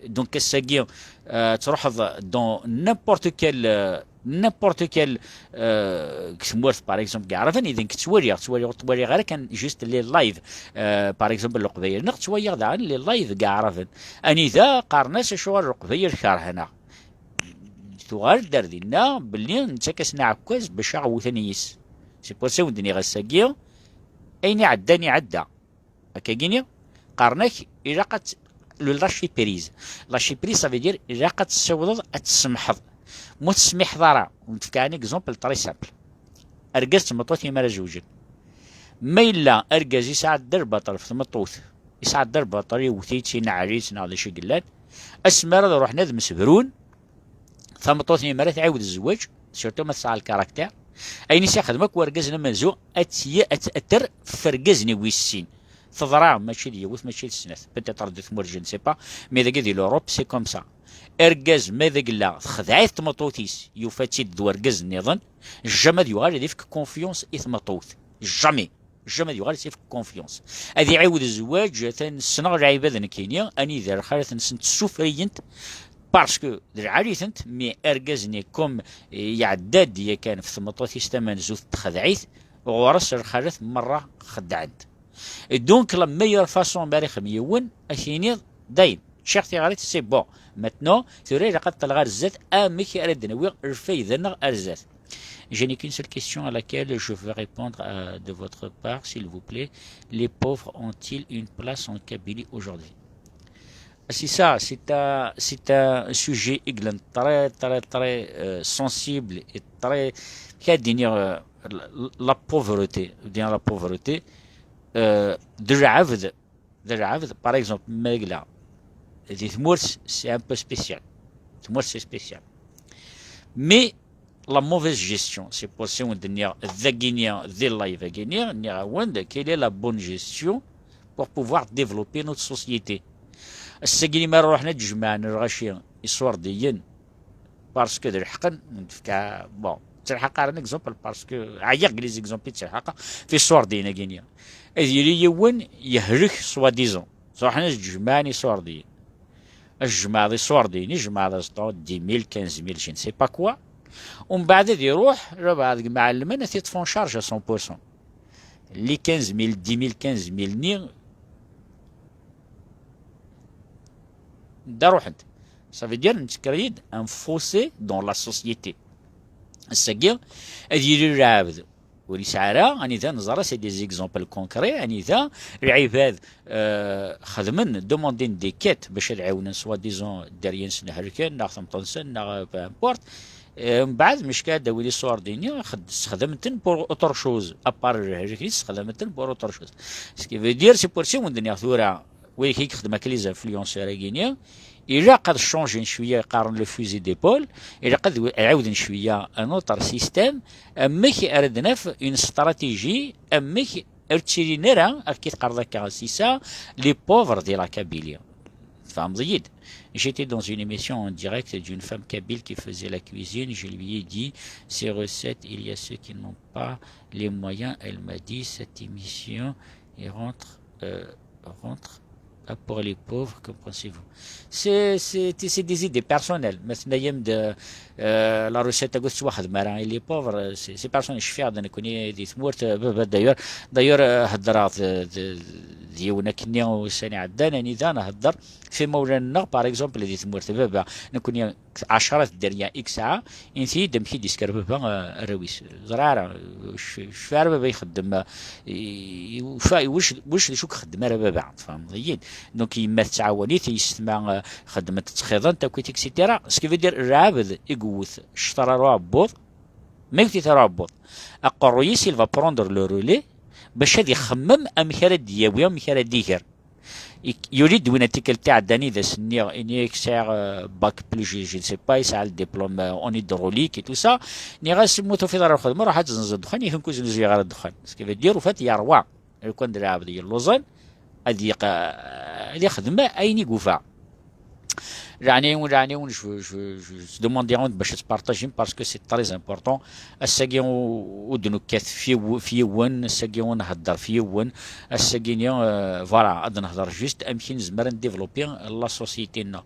Donc, ass-agi, euh, truḥeḍ dans n'importe quel, euh, N'importe quel, euh, deg tmurt, par exemple, deg Iɛraben, idan ttwaliɣ, ttwaliɣ, ur ttwaliɣ ara kan juste les lives, euh, par exemple, n Leqbayel, neɣ ttwaliɣ daɣen les lives deg Iɛraben. Anida qqaren-as acuɣer Leqbayel kerhen-aɣ. Tuɣal-d ar dinna belli nettak-asen aɛekkaz bac aɣ-wten yis. C'est pour ça wen-d-nniɣ ass-agi, ayen iɛeddan iɛedda. Akkagini, qqaren-ak, ilaq ad t-, le lâcher prise. Lâcher prise, ça veut dire, ilaq ad tessiwḍeḍ, ad tsemḥeḍ. Ma ur tesmiḥeḍ ara, ur tefka un exemple très simple. Argaz d tmeṭṭut imi ara zewǧen. Ma yella argaz yesɛa dda lbaṭel ɣef tmeṭṭut, yesɛa dda lbaṭel, yewwet-itt, ineɛɛel-itt, neɣ d acu i yellan, asmi ara d-ruḥen ad msebrun, tameṭṭut-nni mi ara tɛiwed zzwaǧ, surtout ma tesɛa lkarakter, ayen i s-ixdem akk wergaz n amenzu, ad tt-, ad tt-, ad terr f wergaz-nni wis sin. Teḍra, mačči d yiwet, mačči d snat. Peut-être di tmurt, je ne sais pas, mais dagi di l'Europe, c'est comme ça. Argaz, ma d agella, texdeɛ-it tmeṭṭut-is, yufa-tt-id d wergaz nniḍen, jamais ad yuɣal ad ifk confiance i tmeṭṭut. Jamais. Jamais ad yuɣal ad s-ifk confiance. Ad iɛiwed zzwaǧ, atan ssneɣ lɛibad nekkini, anida lxalat-nsent ssufriyent, parce que d lɛali-tent, mais argaz-nni comme, eh, iɛedda-d yakan f tmeṭṭut-is tamenzut texdeɛ-it, ɣur-s lxalat merra xeddɛent. Et donc, la meilleure façon mi ara ixdem yiwen, ad t-iniḍ, dayen, ččiɣ tiɣrit, c'est bon. Maintenant, tura ilaq ad ṭṭleɣ ar zdat, amek ara d-nawi lfayda-nneɣ ar zdat. Je n'ai qu'une seule question à laquelle je veux répondre, euh, de votre part, s'il vous plaît. Les pauvres ont-ils une place en Kabylie aujourd'hui ? C'est ça, c'est un, c'est un sujet i yellan très, très, très, euh, sensible et très, qu'à dire, euh, la, la pauvreté, ou bien la pauvreté, euh, de lɛebd, de lɛebd, par exemple, ma yella di tmurt, c'est un peu spécial. Tmurt, c'est spécial. Mais la mauvaise gestion, c'est pour ça wen-d-nniɣ dagini, di live-agini, nniɣ-awen-d, quelle est la bonne gestion pour pouvoir développer notre société. Ass-agi, mi ara ruḥen ad d-jemɛen lɣaci iṣurdiyen, parce que d lḥeqq n tefka, bon, ttelḥaq ara un exemple, parce que ɛyiɣ deg les exemples i ttelḥaqeɣ, fi iṣurdiyen-agini. Ad yili yiwen yehlek, soi-disant. Ruḥen ad d-jemɛen iṣurdiyen. Ad jemɛeḍ iṣurdiyen, i jemɛeḍ aẓeṭṭa dix mille, quinze mille, je ne sais pas quoi. Umbeɛd ad iruḥ, rabeɛ deg imɛellmen, ad t-yeṭṭef en charge à cent pour cent. Les quinze mille, dix mille, quinze mille-nni, da ruḥent. Ça veut dire, nettker-id un fossé dans la société. Ass-agi, ad yili lɛebd ur yesɛi ara, anida neẓra, c'est des exemples concrets, anida lɛibad, euh, xedmen, demandin des quêtes bac ad ɛiwnen soi-disant dderya-nsen helken, neɣ tameṭṭut-nsen, neɣ peu importe. Euh, mbeɛd, mecka ad d-awin iṣurdiyen-nni, xed-, sexdamen-ten pour autre chose, à part lhelk-nni, sexdamen-ten pour autre chose. Ce qui veut dire, c'est pour ça wen-d-nniɣ tura, wid i ixeddmen akka les influenceurs-agi-nni, ilaq ad changin cwiya, qqaren le fusil d'épaule, ilaq ad w-, ɛiwden cwiya un autre système, amek ara d-naf une stratégie, amek ur ttilin ara, akken i teqqareḍ akka, c'est ça, les pauvres de la Kabylie. Tfehmeḍ-iyi-d? J'étais dans une émission en direct d'une femme kabyle qui faisait la cuisine. Je lui ai dit ses recettes. Il y a ceux qui n'ont pas les moyens. Elle m'a dit, cette émission, il rentre, euh, rentre pas pour les pauvres, qu'en pensez-vous? C'est, c'est, c'est des idées personnelles. Ma tenna-yam-d, euh, la recette-agi ur tettwaxdem ara i les pauvres, c'est, c'est personnel. Cfiɣ-d nekkni di tmurt, euh, baba, d'ailleurs, d'ailleurs, euh, heddreɣ d, d, d yiwen akkenni ussan iɛeddan, anida nhedder f imawlan-nneɣ, par exemple, di tmurt, baba, nekkni ɛecra tedderya i yesɛa, inti-yi-d amek i d-isker baba, euh, arraw-is. Ẓriɣ ara, ur cfiɣ ara baba ixeddem, euh, i, i, ur cfiɣ, ulac, ulac d acu i ixeddem ara baba, tfehmeḍ-iyi-d. Donc, yemma tettɛawan-it, yessetma, euh, xeddment ttxiḍent, akkit, et cetera. Ce qui veut dire, lɛebd i yewwet ccṭer ar uɛebbuḍ, ma yewwet-it ar uɛebbuḍ, aqerruy-is, il va prendre le relais, bac ad ixemmem amek ara d-yawi, amek ara d-iger. Ik-, yuli-d win tikkelt iɛeddan i d as-nniɣ, ini-ak sɛiɣ, euh, bac plus, je, je ne sais pas, yesɛa le diplôme, euh, en hydraulique et tout ça. Nniɣ-as, ma ur tufiḍ ara lxedma, ruḥ ad tezzenzeḍ ddexxan, ihi ur zzenzeɣ ara ddexxan. Ce qui veut dire, ufat yerwa. Lukan d lɛebd yelluẓen, ad yeq-, ad yexdem ayen i yufa. Leɛnaya-wen, leɛnaya-wen, je, je, je, je demande-awen-d bac ad tpartajim, parce que c'est très important. Ass-agi ur, ur d-nekkat f yiw-, f yiwen, ass-agi ur nhedder f yiwen, ass-agi-ni, euh, voilà, ad nehder juste amek i nezmer ad ndévelopper la société-nneɣ.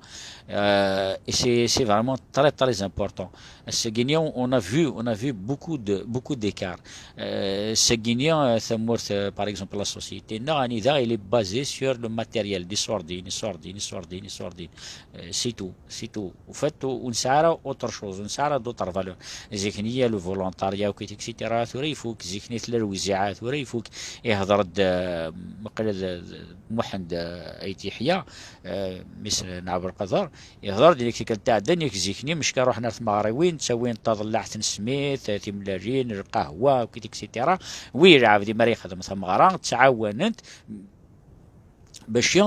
Euh, et c'est, c'est vraiment très, très important. Ass-agi-ni, on a vu, on a vu beaucoup de, beaucoup d'écarts. Euh, ass-agi-ni, euh, tamurt, euh, par exemple, la société-nneɣ, anida, elle est basée sur le matériel, d iṣurdiyen, iṣurdiyen, iṣurdiyen, iṣurdiyen. Euh, c'est tout, c'est tout. En fait, ur nesɛi ara autre chose, ur nesɛi ara d'autres valeurs. Zik-nni, il y a le volontariat, et cetera. Tura ifuk, zik-nni tella lewziɛa, tura ifuk. Ihḍer-d, euh, meqqel d, d, Muḥend, euh, Ayt Yeḥya, euh, mmi-s n Ɛebdelqader, ihḍer-d yak tikkelt iɛeddan, yak zik-nni, mecka ruḥen ar tmeɣriwin, ttawin taḍellaɛt n smid, timellalin, lqahwa, et cetera. Wi lɛebd mi ara yexdem tameɣra, ttɛawanen-t, mačči,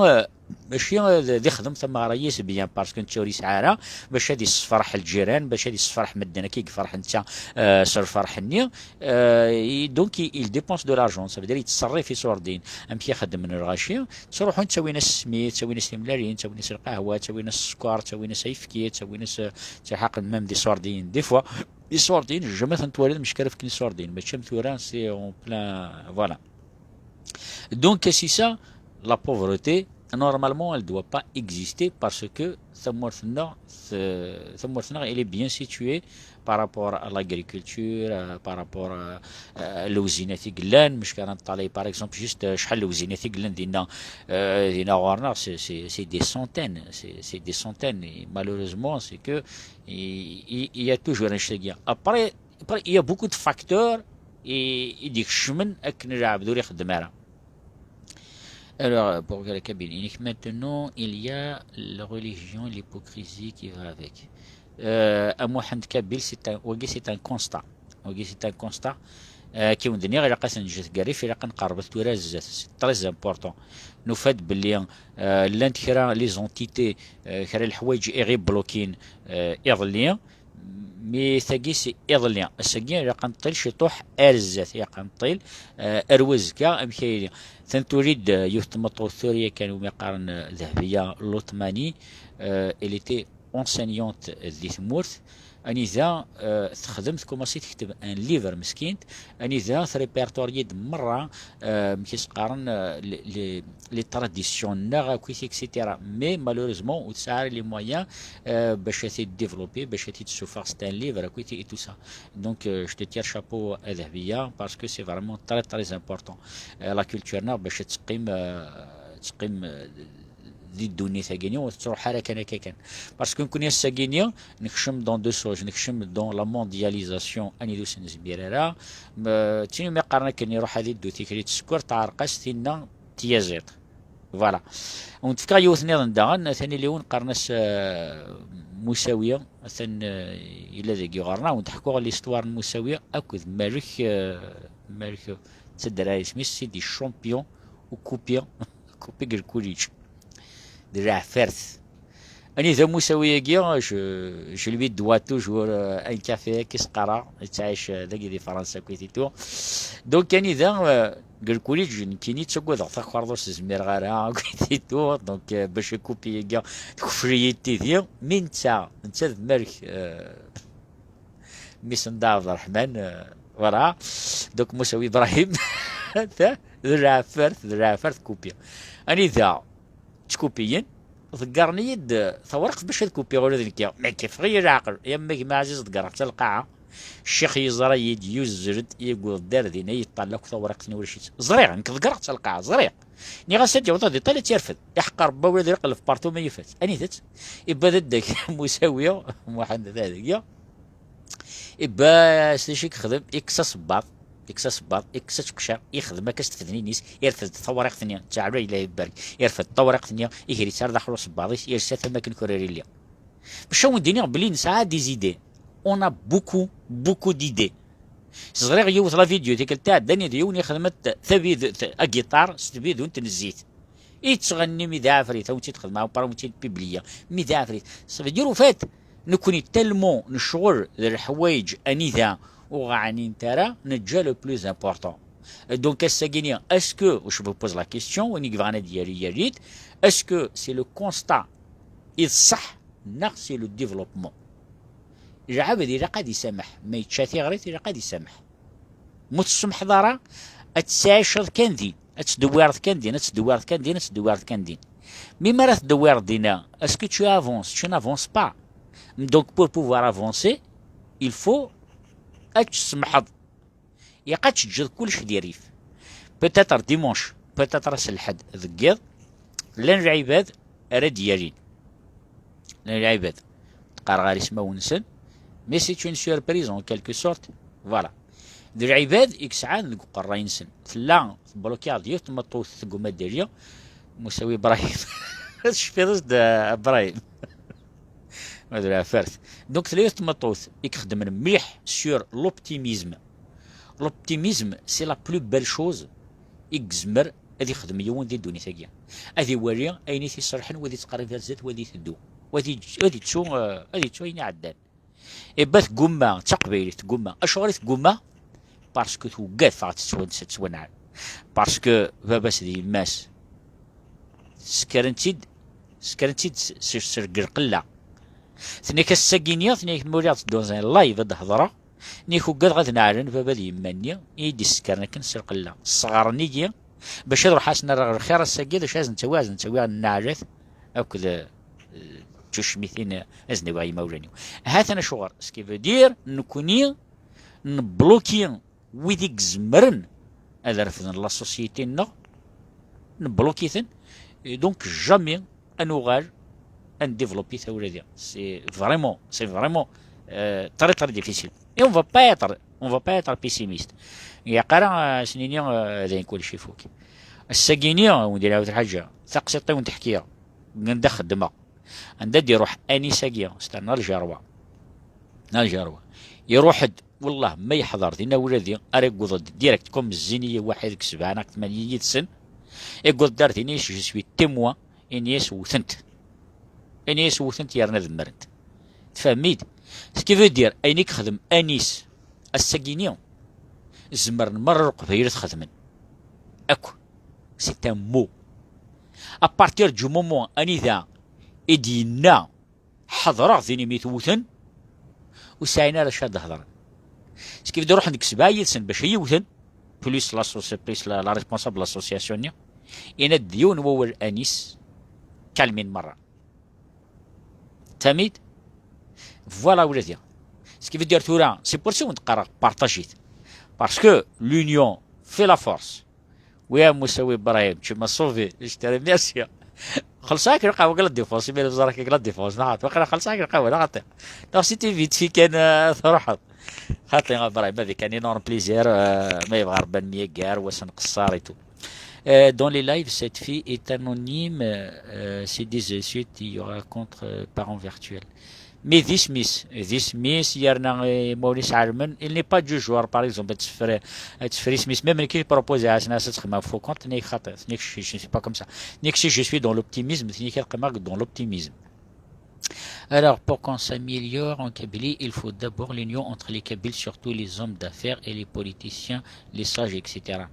mačči ad, ad ixdem tameɣra-is bien, parce que netta ur yesɛi ara bac ad yessefreḥ lǧiran, bac ad yessefreḥ medden akka i yefreḥ netta, euh, s lferḥ-nni. Euh, et donc, il, il dépense de l'argent, ça veut dire yettṣerrif iṣurdiyen. Amek i xeddmen lɣaci? Ttruḥun, ttawin-as smid, ttawin-as timellalin, ttawin-as lqahwa, ttawin-as sskeṛ, ttawin-as ayefki, ttawin-as, euh, ttlaḥaqen même d iṣurdiyen. Des fois, iṣurdiyen, jamais ten-twaliḍ mecka ara fken iṣurdiyen. Mačči am tura, c'est en plein, voilà. Donc, c'est ça, la pauvreté, normalement, elle doit pas exister parce que tamurt-nneɣ, t-, tamurt-nneɣ, elle est bien située par rapport à l'agriculture, euh, par rapport à, à lewzinat i yellan, mecka ara neṭṭalay, par exemple, juste, euh, cḥal n lewzinat i yellan dinna, euh, dinna ɣur-neɣ, c'est, c'est, c'est des centaines, c'est, c'est des centaines. Et malheureusement, c'est que il, il, il y a toujours un chagrin. Après, après, il y a beaucoup de facteurs i, i d-ikecmen akken lɛebd ur ixeddem ara. Alors, pour la Kabylie, maintenant, il y a la religion, l'hypocrisie qui va avec. Euh, à Mohamed Kabyle, c'est un, wagi, c'est un constat. Wagi, c'est un constat. Euh, كي ون دنيا غير قاسن جت قريف إلى قن قربت ورا الزات. C'est très important. نفاد بلي، euh, لانت كرا les entités، euh، كرا الحوايج إغي بلوكين، euh، إضلي. Mais tagi c'est iḍelli. Ass-agi ilaq ad neṭṭil ciṭuḥ ar zdat, ilaq ad neṭṭil, euh, ar wazekka amek ay yili. Atan tuli-d, euh, yiwet n tmeṭṭut tura kan umi qqaren, euh, Dehbiya Lotmani, euh, elle était enseignante di tmurt, anida, euh, texdem, tkumaṣi tekteb un livre meskint, anida trépertorier-d merra, euh, amek i s-qqaren, euh, les, les, les traditions-nneɣ akkit, et cetera. Mais malheureusement, ur tesɛi ara les moyens, euh, bac ad t-id-développer, bac ad t-id-tessufeɣ, c'est un livre akkit et tout ça. Donc, euh, je te tire chapeau à Dehbiya parce que c'est vraiment très, très important. Euh, la culture-nneɣ bac ad teqqim, euh, teqqim, euh, di ddunit-agi-ni ur tettruḥ ara kan akka kan. Parce que nekkni ass-agi-ni nekcem dans deux choses, nekcem dans la mondialisation, anida ur s-nezmir ara. Ma, d tin umi qqaren akken iruḥ ad iddu tikli tsekkurt, teɛreq-as tinna tyaziḍt. Voilà. Wen-d-fkeɣ yiwet nniḍen daɣen, atan iliwen qqaren-as, euh, Musawi, atan, euh, yella dagi ɣer-neɣ, wen-d-ḥkuɣ l'histoire n Musawi akked Malik, euh, Malik, ttadra isem-is, c'est des champions au coupé, coupé deg lkuliǧ. D leɛfert. Anida Musawi-agi, je, je lui dois toujours, euh, un café, ki s-qqareɣ, yettɛic, euh, dagi di Fransa, akkit et tout. Donc, anida, euh, deg lkuliǧ, nekkini ttagadeɣ takerḍa, ur s-zmireɣ ara, akkit et tout. Donc, euh, bac akupi-agi, tekfel-iyi tidi. Mi netta, netta d Malik, euh, mmi-s n Dda Ɛebderreḥman, euh, voilà. Donc, Musawi Ibrahim, ta, d leɛfert, d leɛfert kupi. Anida, ttkupiyen, ḍeggren-iyi-d tawriqt bac ad kupiɣ ula d nekki. Ma kifeɣ-iyi leɛqel, ya mmi gma ɛziz, ḍeggreɣ-tt ɣer lqaɛa. Ccix yeẓra-yi-d, yuzzel-d, yewweḍ-d ar din, yeṭṭal akk tawriqt-nni ulac-itt. Ẓriɣ, nekk ḍeggreɣ-tt ɣer lqaɛa, ẓriɣ. Nniɣ-as ad yaweḍ ad iṭṭal, ad tt-yerfed. Iḥeqq Ṛebbi, wala d iqelleb partout ma yufa-tt. Anida-tt? Ibba d adak Musawi, Muḥend d adagi. Ibba s acu i yexdem, ikkes asebbaḍ, ikkes asebbaḍ, ikkes ačeqcar, yexdem akka s tfednin-is, irfed tawriqt-nni, ttaɛlu yella ibarek, irfed tawriqt-nni, iger-itt ar daxel usebbaḍ-is, yersa tama akken kurar illi. Bac ad wen-d-iniɣ belli nesɛa des idées. On a beaucoup, beaucoup d'idées. Ẓriɣ yiwet la vidéo tikkelt iɛeddan, d yiwen yexdem tabid-, t-, agiṭar s tbidunt n zzit. Yettɣenni mi d aɛefrit, ad wen-tt-id-xedmeɣ, après ad wen-tt-id-publiya. Mi d aɛefrit. Ça veut dire, au fait, nekkni tellement necɣel d leḥwayeǧ anida ur ɣ-ɛnint ara, neǧǧa le plus important. Donc, ass-agi-ni, est-ce que, je vous pose la question, win i yebɣan ad d-yali, yali-t, est-ce que c'est le constat i d ṣṣeḥ, neɣ c'est le développement. Lɛebd ilaq ad isameḥ, ma yečča tiɣrit ilaq ad isameḥ. Ma ur tessumḥeḍ ara, ad tettɛiceḍ kan din, ad teddewwireḍ kan din, ad teddewwireḍ kan din, ad teddewwireḍ kan din. Mi mi ara teddewwireḍ dinna, est-ce que tu avances? Tu n'avances pas. Donc pour pouvoir avancer, il faut ad tsemḥeḍ. Ilaq ad teǧǧeḍ kullec di rrif. Peut-être dimanche, peut-être ass n lḥedd deg yiḍ, llan lɛibad ara d-yalin. Llan lɛibad. Qqareɣ ɣer ismawen-nsen, mais c'est une surprise en quelque sorte. Voilà. D lɛibad i yesɛan deg uqerray-nsen. Tella teblukiɣ-d yiwet tmeṭṭut deg umadali, Musawi Ibrahim. Tecfiḍ-as-d, a Ibrahim? Ma d lɛafart. Donc tella yiwet tmeṭṭut i ixeddmen mliḥ sur l'optimisme. L'optimisme, c'est la plus belle chose i yezmer ad ixdem yiwen di ddunit-agi. Ad iwali ayen i t-iserḥen, wa ad ittqerrib ar zdat, wa ad iteddu, wa ad iǧ-, ad ittu, eh, ad ittu ayen iɛeddan. Iba tgumma, d taqbaylit tgumma. Acuɣer i tgumma? Parce que tugad ffɣet tettwanɛel. Parce que baba-s d yemma-s skren-tt-id, skren-tt-id s, s, s lqella. Tenna-k ass-agi-nni, tenna-k ma uliɣ-tt dans un live ad d-hedreɣ, nni-k ugadeɣ ad neɛlen baba d yemma-nni i yi-d-issekren akken s lqella. Sseɣren-iyi bac ad ruḥeɣ ad sen-rreɣ lxir ass-agi, d acu ad sen-ttawiɣ? Ad sen-ttawiɣ nneɛlat akked, eh, d tucmitin ad sen-awiɣ i yimawlan-iw. Ha-t-an acuɣer. Ce qui veut dire, nekkni nebluki wid i izemren ad refden la société-nneɣ, nebluki-ten, et donc jamais ad nuɣal ad ndéveloppi tawla-di. C'est vraiment, c'est vraiment, euh, très, très difficile. Et on va pas être, on va pas être pessimiste. Ilaq ara, euh, s-nini, euh, d ayen kullec ifuk. Ass-agi-ni, wen-d-nɛawed lḥaǧa, taqsiṭ i wen-d-ḥkiɣ, anda xeddmeɣ, anda d-iruḥ Anis-agi, c'est un Algérois. Algérois. Iruḥ-d, wallah, ma yeḥḍer dinna ula d i, ara yewweḍ-d direct, comme zzin-iyi waḥid deg sebɛa neɣ tmanya yid-sen, yewweḍ-d ar dinna, je suis témoin, ini-as wtent. Ini-as wtent yerna demmrent. Tfehmem-id? Ce qui veut dire, ayen i yexdem Anis ass-agi-ni, zemren merra Leqbayel ad t-xedmen. Akk. C'est un mot. À partir du moment anida i d-yenna ḥeḍreɣ din imi t-wten, ur sɛin ara acu ad d-hedren. Ce qui veut dire, ruḥen deg sebɛa yid-sen bac ad yi-wten, plus l'asso-, plus la, la responsable de l'association-nni, yenna-d d yiwen wawal Anis, kalmin merra. Tamid? Voilà, ula d ya. Ce qui veut dire tura, c'est pour ça i wen-d-qqareɣ partager-it. Parce que l'union fait la force. Oui, a Moussaoui Brahim, tu m'as sauvé. Je te remercie. Xelṣeɣ-ak lqahwa deg la défense, imi ẓriɣ-k deg la défense, neɣ xaṭi? Waqila xelṣeɣ-ak lqahwa, neɣ xaṭi? Neɣ c'était vite fait kan, euh, truḥeḍ. Xaṭi, a Brahim, avec un énorme plaisir, euh, ma yebɣa Rebbi ad nemyaggar, wa ad nqeṣṣer et tout. Euh, dans les lives, cette fille est anonyme, euh, c'est des insultes, il y aura contre, euh, parents virtuels. Mais d isem-is, d isem-is, yerna, eh, ma ur yesɛelmen, il n'est pas du genre, par exemple, ad teffer, ad teffer isem-is. Même nekk i propose-as, as-d xedmeɣ faux compte, nekk xaṭi, nekk je, je ne suis pas comme ça. Nekk si je suis dans l'optimisme, nekk ad qqimeɣ dans l'optimisme. Alors, pour qu'on s'améliore en Kabylie, il faut d'abord l'union entre les Kabyles, surtout les hommes d'affaires et les politiciens, les sages, et cetera.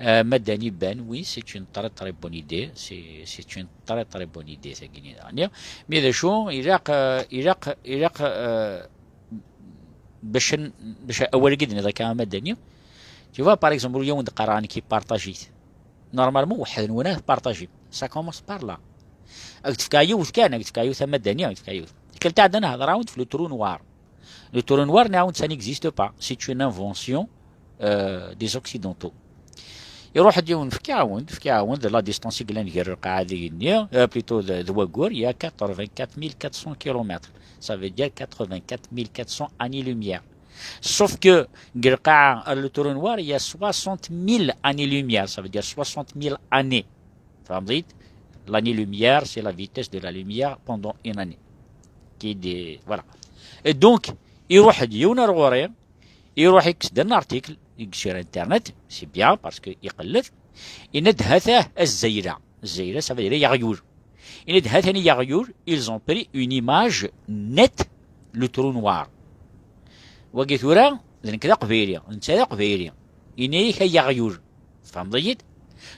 Euh, Madani Ben, oui, c'est une très, très bonne idée. C'est, c'est une très, très bonne idée, tagi-nni daɣen. Mais d acu, ilaq, euh, ilaq, ilaq, euh, bac n-, bac awal-agi d-nniḍ akka a Madani. Tu vois, par exemple, ur yawen-d-qqareɣ nekk partager-it. Normalement, weḥd-nwen ad partager. Ça commence par là. Ad k-d-fkeɣ yiwet kan, ad k-d-fkeɣ yiwet a Madani, ad k-d-fkeɣ yiwet. Tikkelt iɛeddan hedreɣ-awen-d f le trou noir. Le trou noir, nniɣ-awen-d, ça n'existe pas. C'est une invention, euh, des Occidentaux. Iruḥ-d yiwen, fkiɣ-awen-d, fkiɣ-awen-d la distance i yellan gar lqaɛa d igenni, euh, plutôt d, d waggur, il y a quatre-vingt-quatre mille quatre cents kilomètres. Ça veut dire quatre-vingt-quatre mille quatre cents années-lumière. Sauf que deg lqaɛa, le trou noir, il y a soixante mille années-lumière, ça veut dire soixante mille années. Tfehmeḍ-iyi-d? L'année-lumière, c'est la vitesse de la lumière pendant une année. Qui est des, voilà. Et donc, iruḥ-d yiwen ar ɣur-i, iruḥ ikkes-d un article, i sur internet, c'est bien, parce que iqelleb, yenna-d hatah azzayla. Azzayla, ça veut dire aɣyul. Yenna-d hatani aɣyul, ils ont pris une image nette, le trou noir. Wagi tura, d nekk d aqbayli, netta d aqbayli. Yenna-yak ay aɣyul. Tfehmeḍ-iyi-d?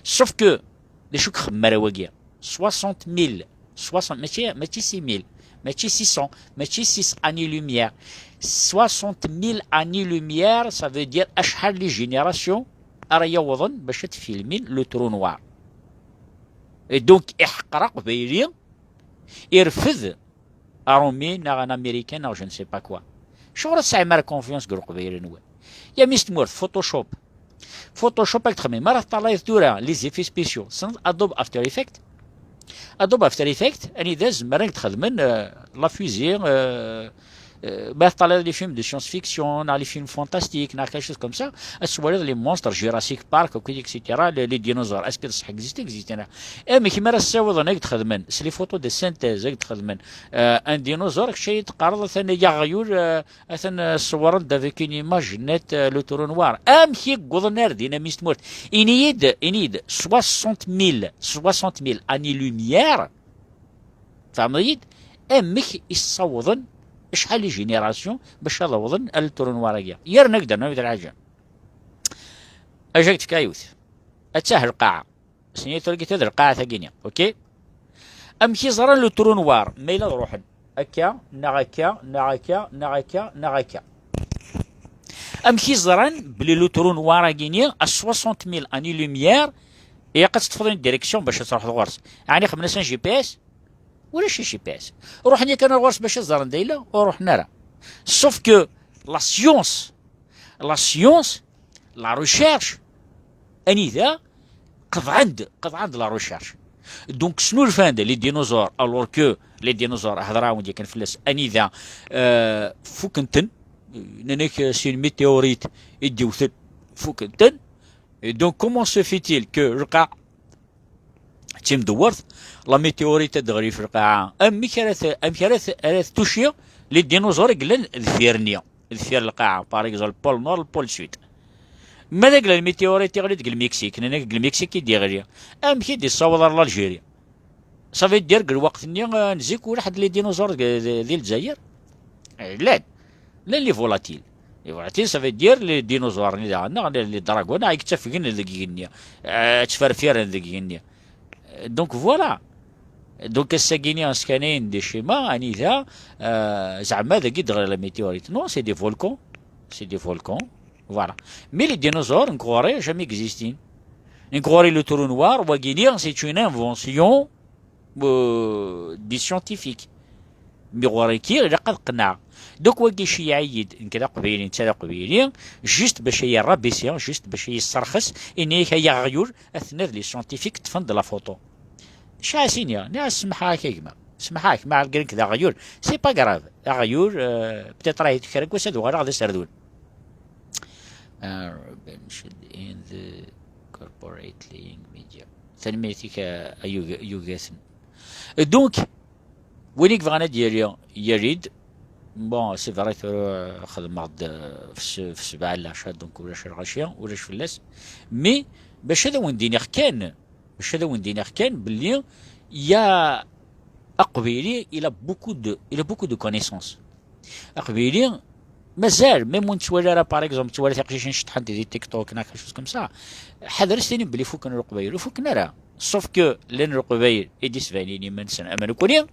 Sauf que, d acu i ixemmem ara wagi? Soixante mille soixante, mačči, mačči six mille, mačči six cents, mačči six années-lumière. Soixante mille années-lumière, ça veut dire acḥal les générations ara yawḍen bac ad filmin le trou noir. Et donc, iḥqer aqbayli, irfed aṛumi neɣ un américain neɣ je ne sais pas quoi. Acuɣer ur tesɛim ara confiance deg leqbayel-nwen? Ya mmi-s n tmurt, Photoshop. Photoshop ad k-texdem. Mi ara teṭṭalayeḍ tura les effets spéciaux, tessneḍ Adobe After Effects? Adobe After Effects, anida zemren ad k-d-xedmen, euh, la fusée, euh, euh, ma teṭṭalayeḍ les films de science-fiction, neɣ les films fantastiques, neɣ quelque chose comme ça, ad twaliḍ les monstres, Jurassic Park, akk, et cetera, les, les dinosaures, est-ce que ça existe, existe? Amek mi ara ssiwḍen ad k-d-xedmen, s les photos de synthèse ad k-d-xedmen, euh, un dinosaure, kečč ad yi-d-teqqareḍ atan aɣyul, euh, atan, euh, ṣewwren-d avec une image nette, euh, le trou noir. Amek i yewwḍen ar din, a mmi-s n tmurt? Ini-yi-d, ini-yi-d, soixante mille, soixante mille années-lumière, tfehmeḍ-iyi-d? Amek i ssawḍen, acḥal i génération bac ad awḍen ar le trou noir-agi? Yerna ak-d rnu yiwet lḥaǧa. Acu ak d-fkeɣ yiwet. Attah lqaɛa. Sni turgit d lqaɛa tagini, ok? Amek i ẓran le trou noir, ma yella ad ruḥen akka, neɣ akka, neɣ akka, neɣ akka, neɣ akka? Amek i ẓran belli le trou noir-agini à soixante mille années-lumière, ilaq ad teṭṭfeḍ une direction bac ad truḥeḍ ɣur-s? Ɛni xedmen-as un G P S? Ulac G P S. Ruḥen yakan ar ɣur-s bac ad ẓren d ayla, ur ruḥen ara. Sauf que la science, la science, la recherche, anida qeḍɛen-d, qeḍɛen-d la recherche. Donc, snulfan-d les dinosaures, alors que les dinosaures, hedreɣ-awen-d yakan fell-as, anida, euh, fuken-ten, euh, nnan-ak, euh, c'est une météorite i d-iwten, fuken-ten. Et donc, comment se fait-il que lqaɛa d timdewwert, la météorite ad d-teɣli f lqaɛa, amek ara t-, amek ara t-, ara ttuci les dinosaures i yellan deffir-nni, deffir lqaɛa, par exemple, le pôle nord, le pôle sud? Ma d agla lmétéorite iɣli deg Lmiksik, nnan-ak deg Lmiksik i d-iɣli, amek i d-issaweḍ ar l'Algérie? Ça veut dire deg lweqt-nni, euh, n zik ulac ḥedd les dinosaures deg, di, di Lezzayer? Eh, llan. Llan les volatiles. Les volatiles, ça veut dire les dinosaures-nni daɣen, neɣ les, les dragons, neɣ i yettafgen deg igenni, euh, ttferfiren deg igenni. Euh, donc voilà. Donc ass-agi-ni skanayen des schémas, anida, euh, zeɛma dagi d-teɣli la météorite. Non, c'est des volcans. C'est des volcans. Voilà. Mais les dinosaures, nekk ɣur-i, jamais existin. Nekk ɣur-i le trou noir, wagini, c'est une invention, euh, des scientifiques. Mi ɣur-i kir, ilaq ad qenɛeɣ. Donc wagi iceyyeɛ-iyi-d, nekk d aqbayli, netta d aqbayli, juste bac ad yi-rabaisser, juste bac ad yi-yesserxes, ini-ak ay aɣyul, aten-ad les scientifiques ṭṭfen-d la photo. Acu ara s-iniɣ? Nniɣ-as semḥeɣ-ak a gma. Semḥeɣ-ak, malgré nekk d aɣyul. C'est pas grave. Aɣyul, euh, peut-être ahi kra n wass ad uɣaleɣ d aserdun. Uh, Ruben should in the corporate laying media. Tanemmirt-ik a, a yug-, yugaten. Donc, win i yebɣan ad d-yali, yali-d. Bon, c'est vrai, tura xedmeɣ-d, euh, f s-, f sebɛa n leɛca, donc ulac lɣaci, ulac fell-as. Mais, bac ad awen-d-iniɣ kan, bac ad awen-d-iniɣ kan belli ya aqbayli, il a beaucoup de, il a beaucoup de connaissances. Aqbayli, mazal, même ur nettwali ara, par exemple, ttwali tiqcicin ceṭṭḥent di TikTok, neɣ quelque chose comme ça. Ḥader s tini belli fuken leqbayel, ur fuken ara. Sauf que llan leqbayel i d-isbanin iman-nsen am nekkni,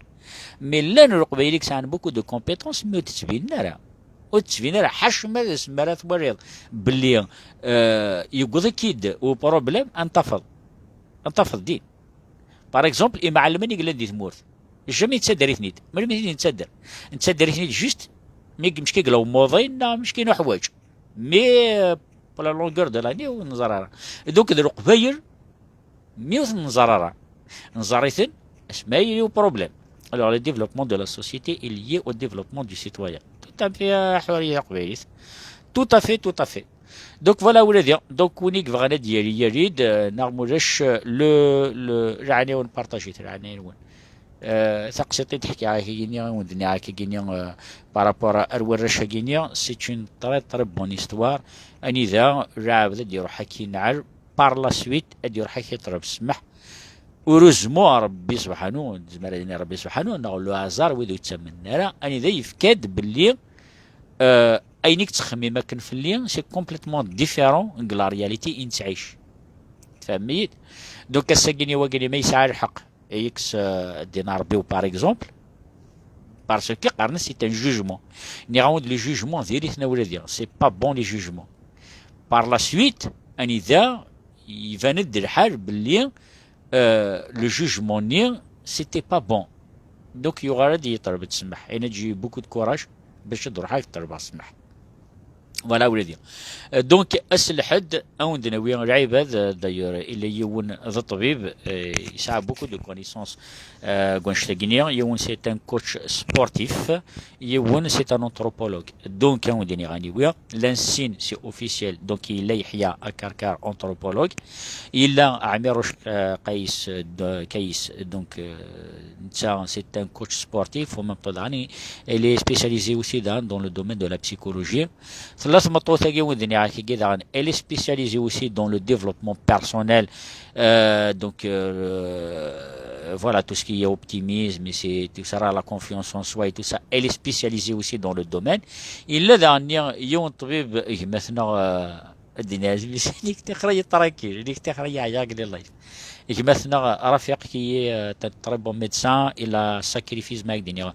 mais llan leqbayel i yesɛan beaucoup de compétences, mais ur d-ttbinen ara. Ur d-ttbinen ara, ḥaca ma d asmi ara twaliḍ belli, euh, yewweḍ-ik-id uproblème, ad n-tafeḍ. Ad n-tafeḍ din. Par exemple, imɛellmen i yellan di tmurt, jamais nettader-iten-id. Melmi i ten-nettader? Nettader-iten-id juste mi meckin lumuḍin neɣ meckin uḥwaǧ. Mais, euh, pour la longueur de l'année, ur neẓri ara. Donc, d leqbayel, mi ur ten-neẓri ara. Neẓri-ten asmi ara yili uproblème. Alors, le développement de la société est lié au développement du citoyen. Tout à fait, a Ḥuriya Taqbaylit. Tout à fait, tout à fait. Donc voilà, ula d ya. Donc, win i yebɣan ad d-yali, yali-d, euh, neɣ mulac, euh, le, le, lɛinaya-nwen, partager-it, lɛinaya-nwen. Euh, taqsiṭ i d-ḥkiɣ akagini, i wen-d-nniɣ akagini, euh, par rapport ar warrac-agini, c'est une très, très bonne histoire. Anida lɛebd ad d-iruḥ akkin ar, par la suite, ad d-iruḥ akkin iṭleb ssmaḥ. Heureusement, Rebbi subḥanu, nezmer ad nini Rebbi subḥanu, neɣ le hasard, wid ur ttamnen ara, anida yefka-d belli, euh, ayen i yettxemmim akken fell-i, c'est complètement différent de la réalité i nettɛic. Tfehmem-iyi-d? Donc, ass-agi-ni wagini ma yesɛa lḥeqq, et x euh, Dinarbi ou par exemple, parce que qqaren c'est un jugement. Nniɣ-awen-d le jugement diri-t nawladi, c'est pas bon les jugements. Par la suite, anida iban-d lḥal belli euh, le jugement-nni c'était pas bon. Donc yuɣal ad d-yeṭleb ssmaḥ. Et j'ai beaucoup de courage bac ad ruḥeɣ ad ṭelbeɣ ssmaḥ. Voilà, ولدي. Euh, donc, ass lḥedd, ad wen-d-nawi lɛibad, euh, d'ailleurs, illa yiwen d ṭṭbib, euh, yesɛa beaucoup de connaissances, euh, deg wannect-agi-nni. Yiwen, c'est un coach sportif, yiwen, c'est un anthropologue. Donc, ad wen-d-iniɣ aniwi. Llan sin, c'est officiel. Donc, yella Yeḥya Akarkar, anthropologue. Yella Ɛmiruc, euh, Qayes, euh, de- Kayes, donc, euh, netta, c'est un coach sportif, en même temps, il est spécialisé aussi dans, dans le domaine de la psychologie. Tella tmeṭṭut-agi, wid-nni, daɣen, elle est spécialisée aussi dans le développement personnel. Euh, donc, euh, voilà, tout ce qui est optimisme, et c'est tout ça, la confiance en soi et tout ça, elle est spécialisée aussi dans le domaine. Yella daɣen yiwen ṭṭbib, gma-tneɣ, euh, ad d-nini, nek tixra tranquille, nek tixra yeɛya deg les live. Gma-tneɣ Rafiq, qui est, euh, un très bon médecin, il a sacrifié, ma ak-d-iniɣ,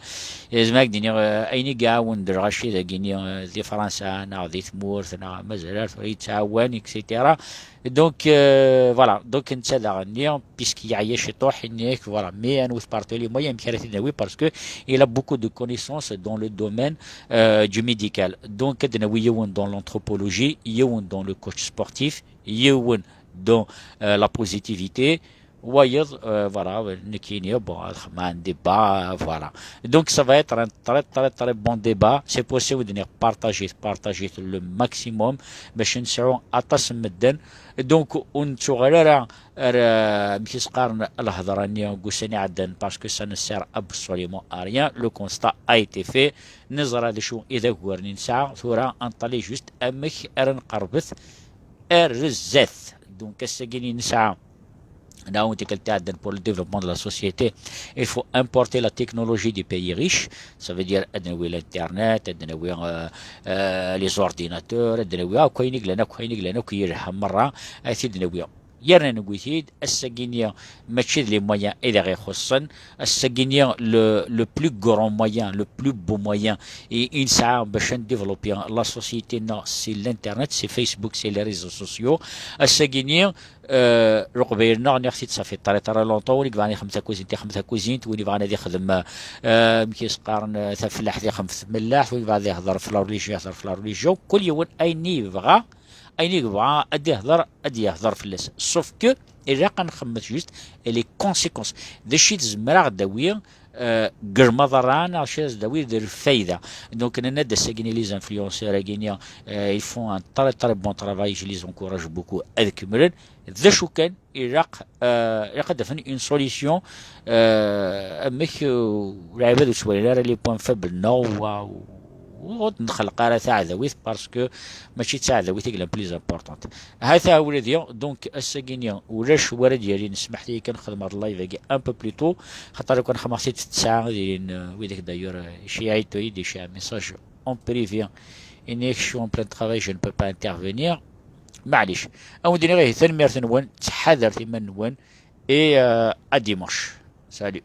ma ak-d-iniɣ, euh, ayen i iɛawen d lɣaci dagini, euh, di Fransa, neɣ di tmurt, neɣ mazal ar tura yettɛawan, et cetera. Donc, euh, voilà, donc netta daɣen-nni, puisque yeɛya ciṭuḥ, yenna-yak, voilà, mais ad nwet partout les moyens, amek ara t-id-nawi, parce que il a beaucoup de connaissances dans le domaine, euh, du médical. Donc, ad d-nawi yiwen dans l'anthropologie, yiwen dans le coach sportif, yiwen dans, euh, la positivité, wayeḍ, euh, voilà, nekkini, bon, ad xedmeɣ un débat, euh, voilà. Donc, ça va être un très, très, très bon débat. C'est possible de venir partager, partager le maximum. Bac ad nesɛu aṭas n medden. Donc, ur nettuɣal ara ar, euh, amek i s-qqaren, lhedra-nni n wussan iɛeddan, parce que ça ne sert absolument à rien. Le constat a été fait. Neẓra d acu i d aguren i nesɛa. Tura, ad nṭali juste amek ara nqerbet ar zdat. Donc, ass-agi i nesɛa, nɛawen tikkelt iɛeddan, pour le développement de la société, il faut importer la technologie des pays riches. Ça veut dire ad nawi l'internet, ad nawi, euh, euh, les ordinateurs, ad nawi akk ayen i yellan, akk ayen i yellan, akk yelha merra, ad t-id-nawi. Yerna newwi-t-id, ass-agi-nni mačči d les moyens i d aɣ-ixuṣṣen, ass-agi-nni le, le plus grand moyen, le plus beau moyen i, i nesɛa bac ad ndéveloppi la société-nneɣ, c'est l'internet, c'est Facebook, c'est les réseaux sociaux. Ass-agi-nni, euh, Leqbayel-nneɣ, nniɣ-t-id, ça fait très, très longtemps, win i yebɣan ixdem takuzint, ixdem takuzint, win yebɣan ad ixdem, euh, amek i s-qqaren, euh, tafellaḥt, ixdem tafellaḥt, win yebɣan ad ihder f la religion, ihder f la religion, kul yiwen ayen i yebɣa, ayen i yebɣa ad ihder, ad yehder fell-as. Sauf que ilaq ad nxemmet juste les conséquences. D acu i tzemreɣ ad d-awi, euh, deg lmaḍerra, neɣ acu i d-awi d lfayda. Donc, nenna-d ass-agi-nni les influenceurs-agi-nni, euh, ils font un très, très bon travail, je les encourage beaucoup ad kemmlen. D acu kan, ilaq, euh, ilaq ad d-afen une solution, euh, amek, euh, lɛibad ur ttwalin ara les points faibles-nneɣ, wa, ur d-nxelleq ara taɛdawit, parce que mačči d taɛdawit i yellan plus importante. Ha-t-a ula d, donc, ass-agi-nni ulac wara d-yalin, smaḥ-iyi kan xedmeɣ live-agi un peu plus tôt, xaṭer kan xedmeɣ-t-id f ttesɛa, ad ilin, euh, widak d'ailleurs, euh, iciɛi-d, iciɛi message en privé, ini-ak, je suis en plein travail, je ne peux pas intervenir. Maɛlic. Ad wen-d-iniɣ ihi, tanemmirt-nwen, ttḥadaret iman-nwen, et, euh, à dimanche. Salut.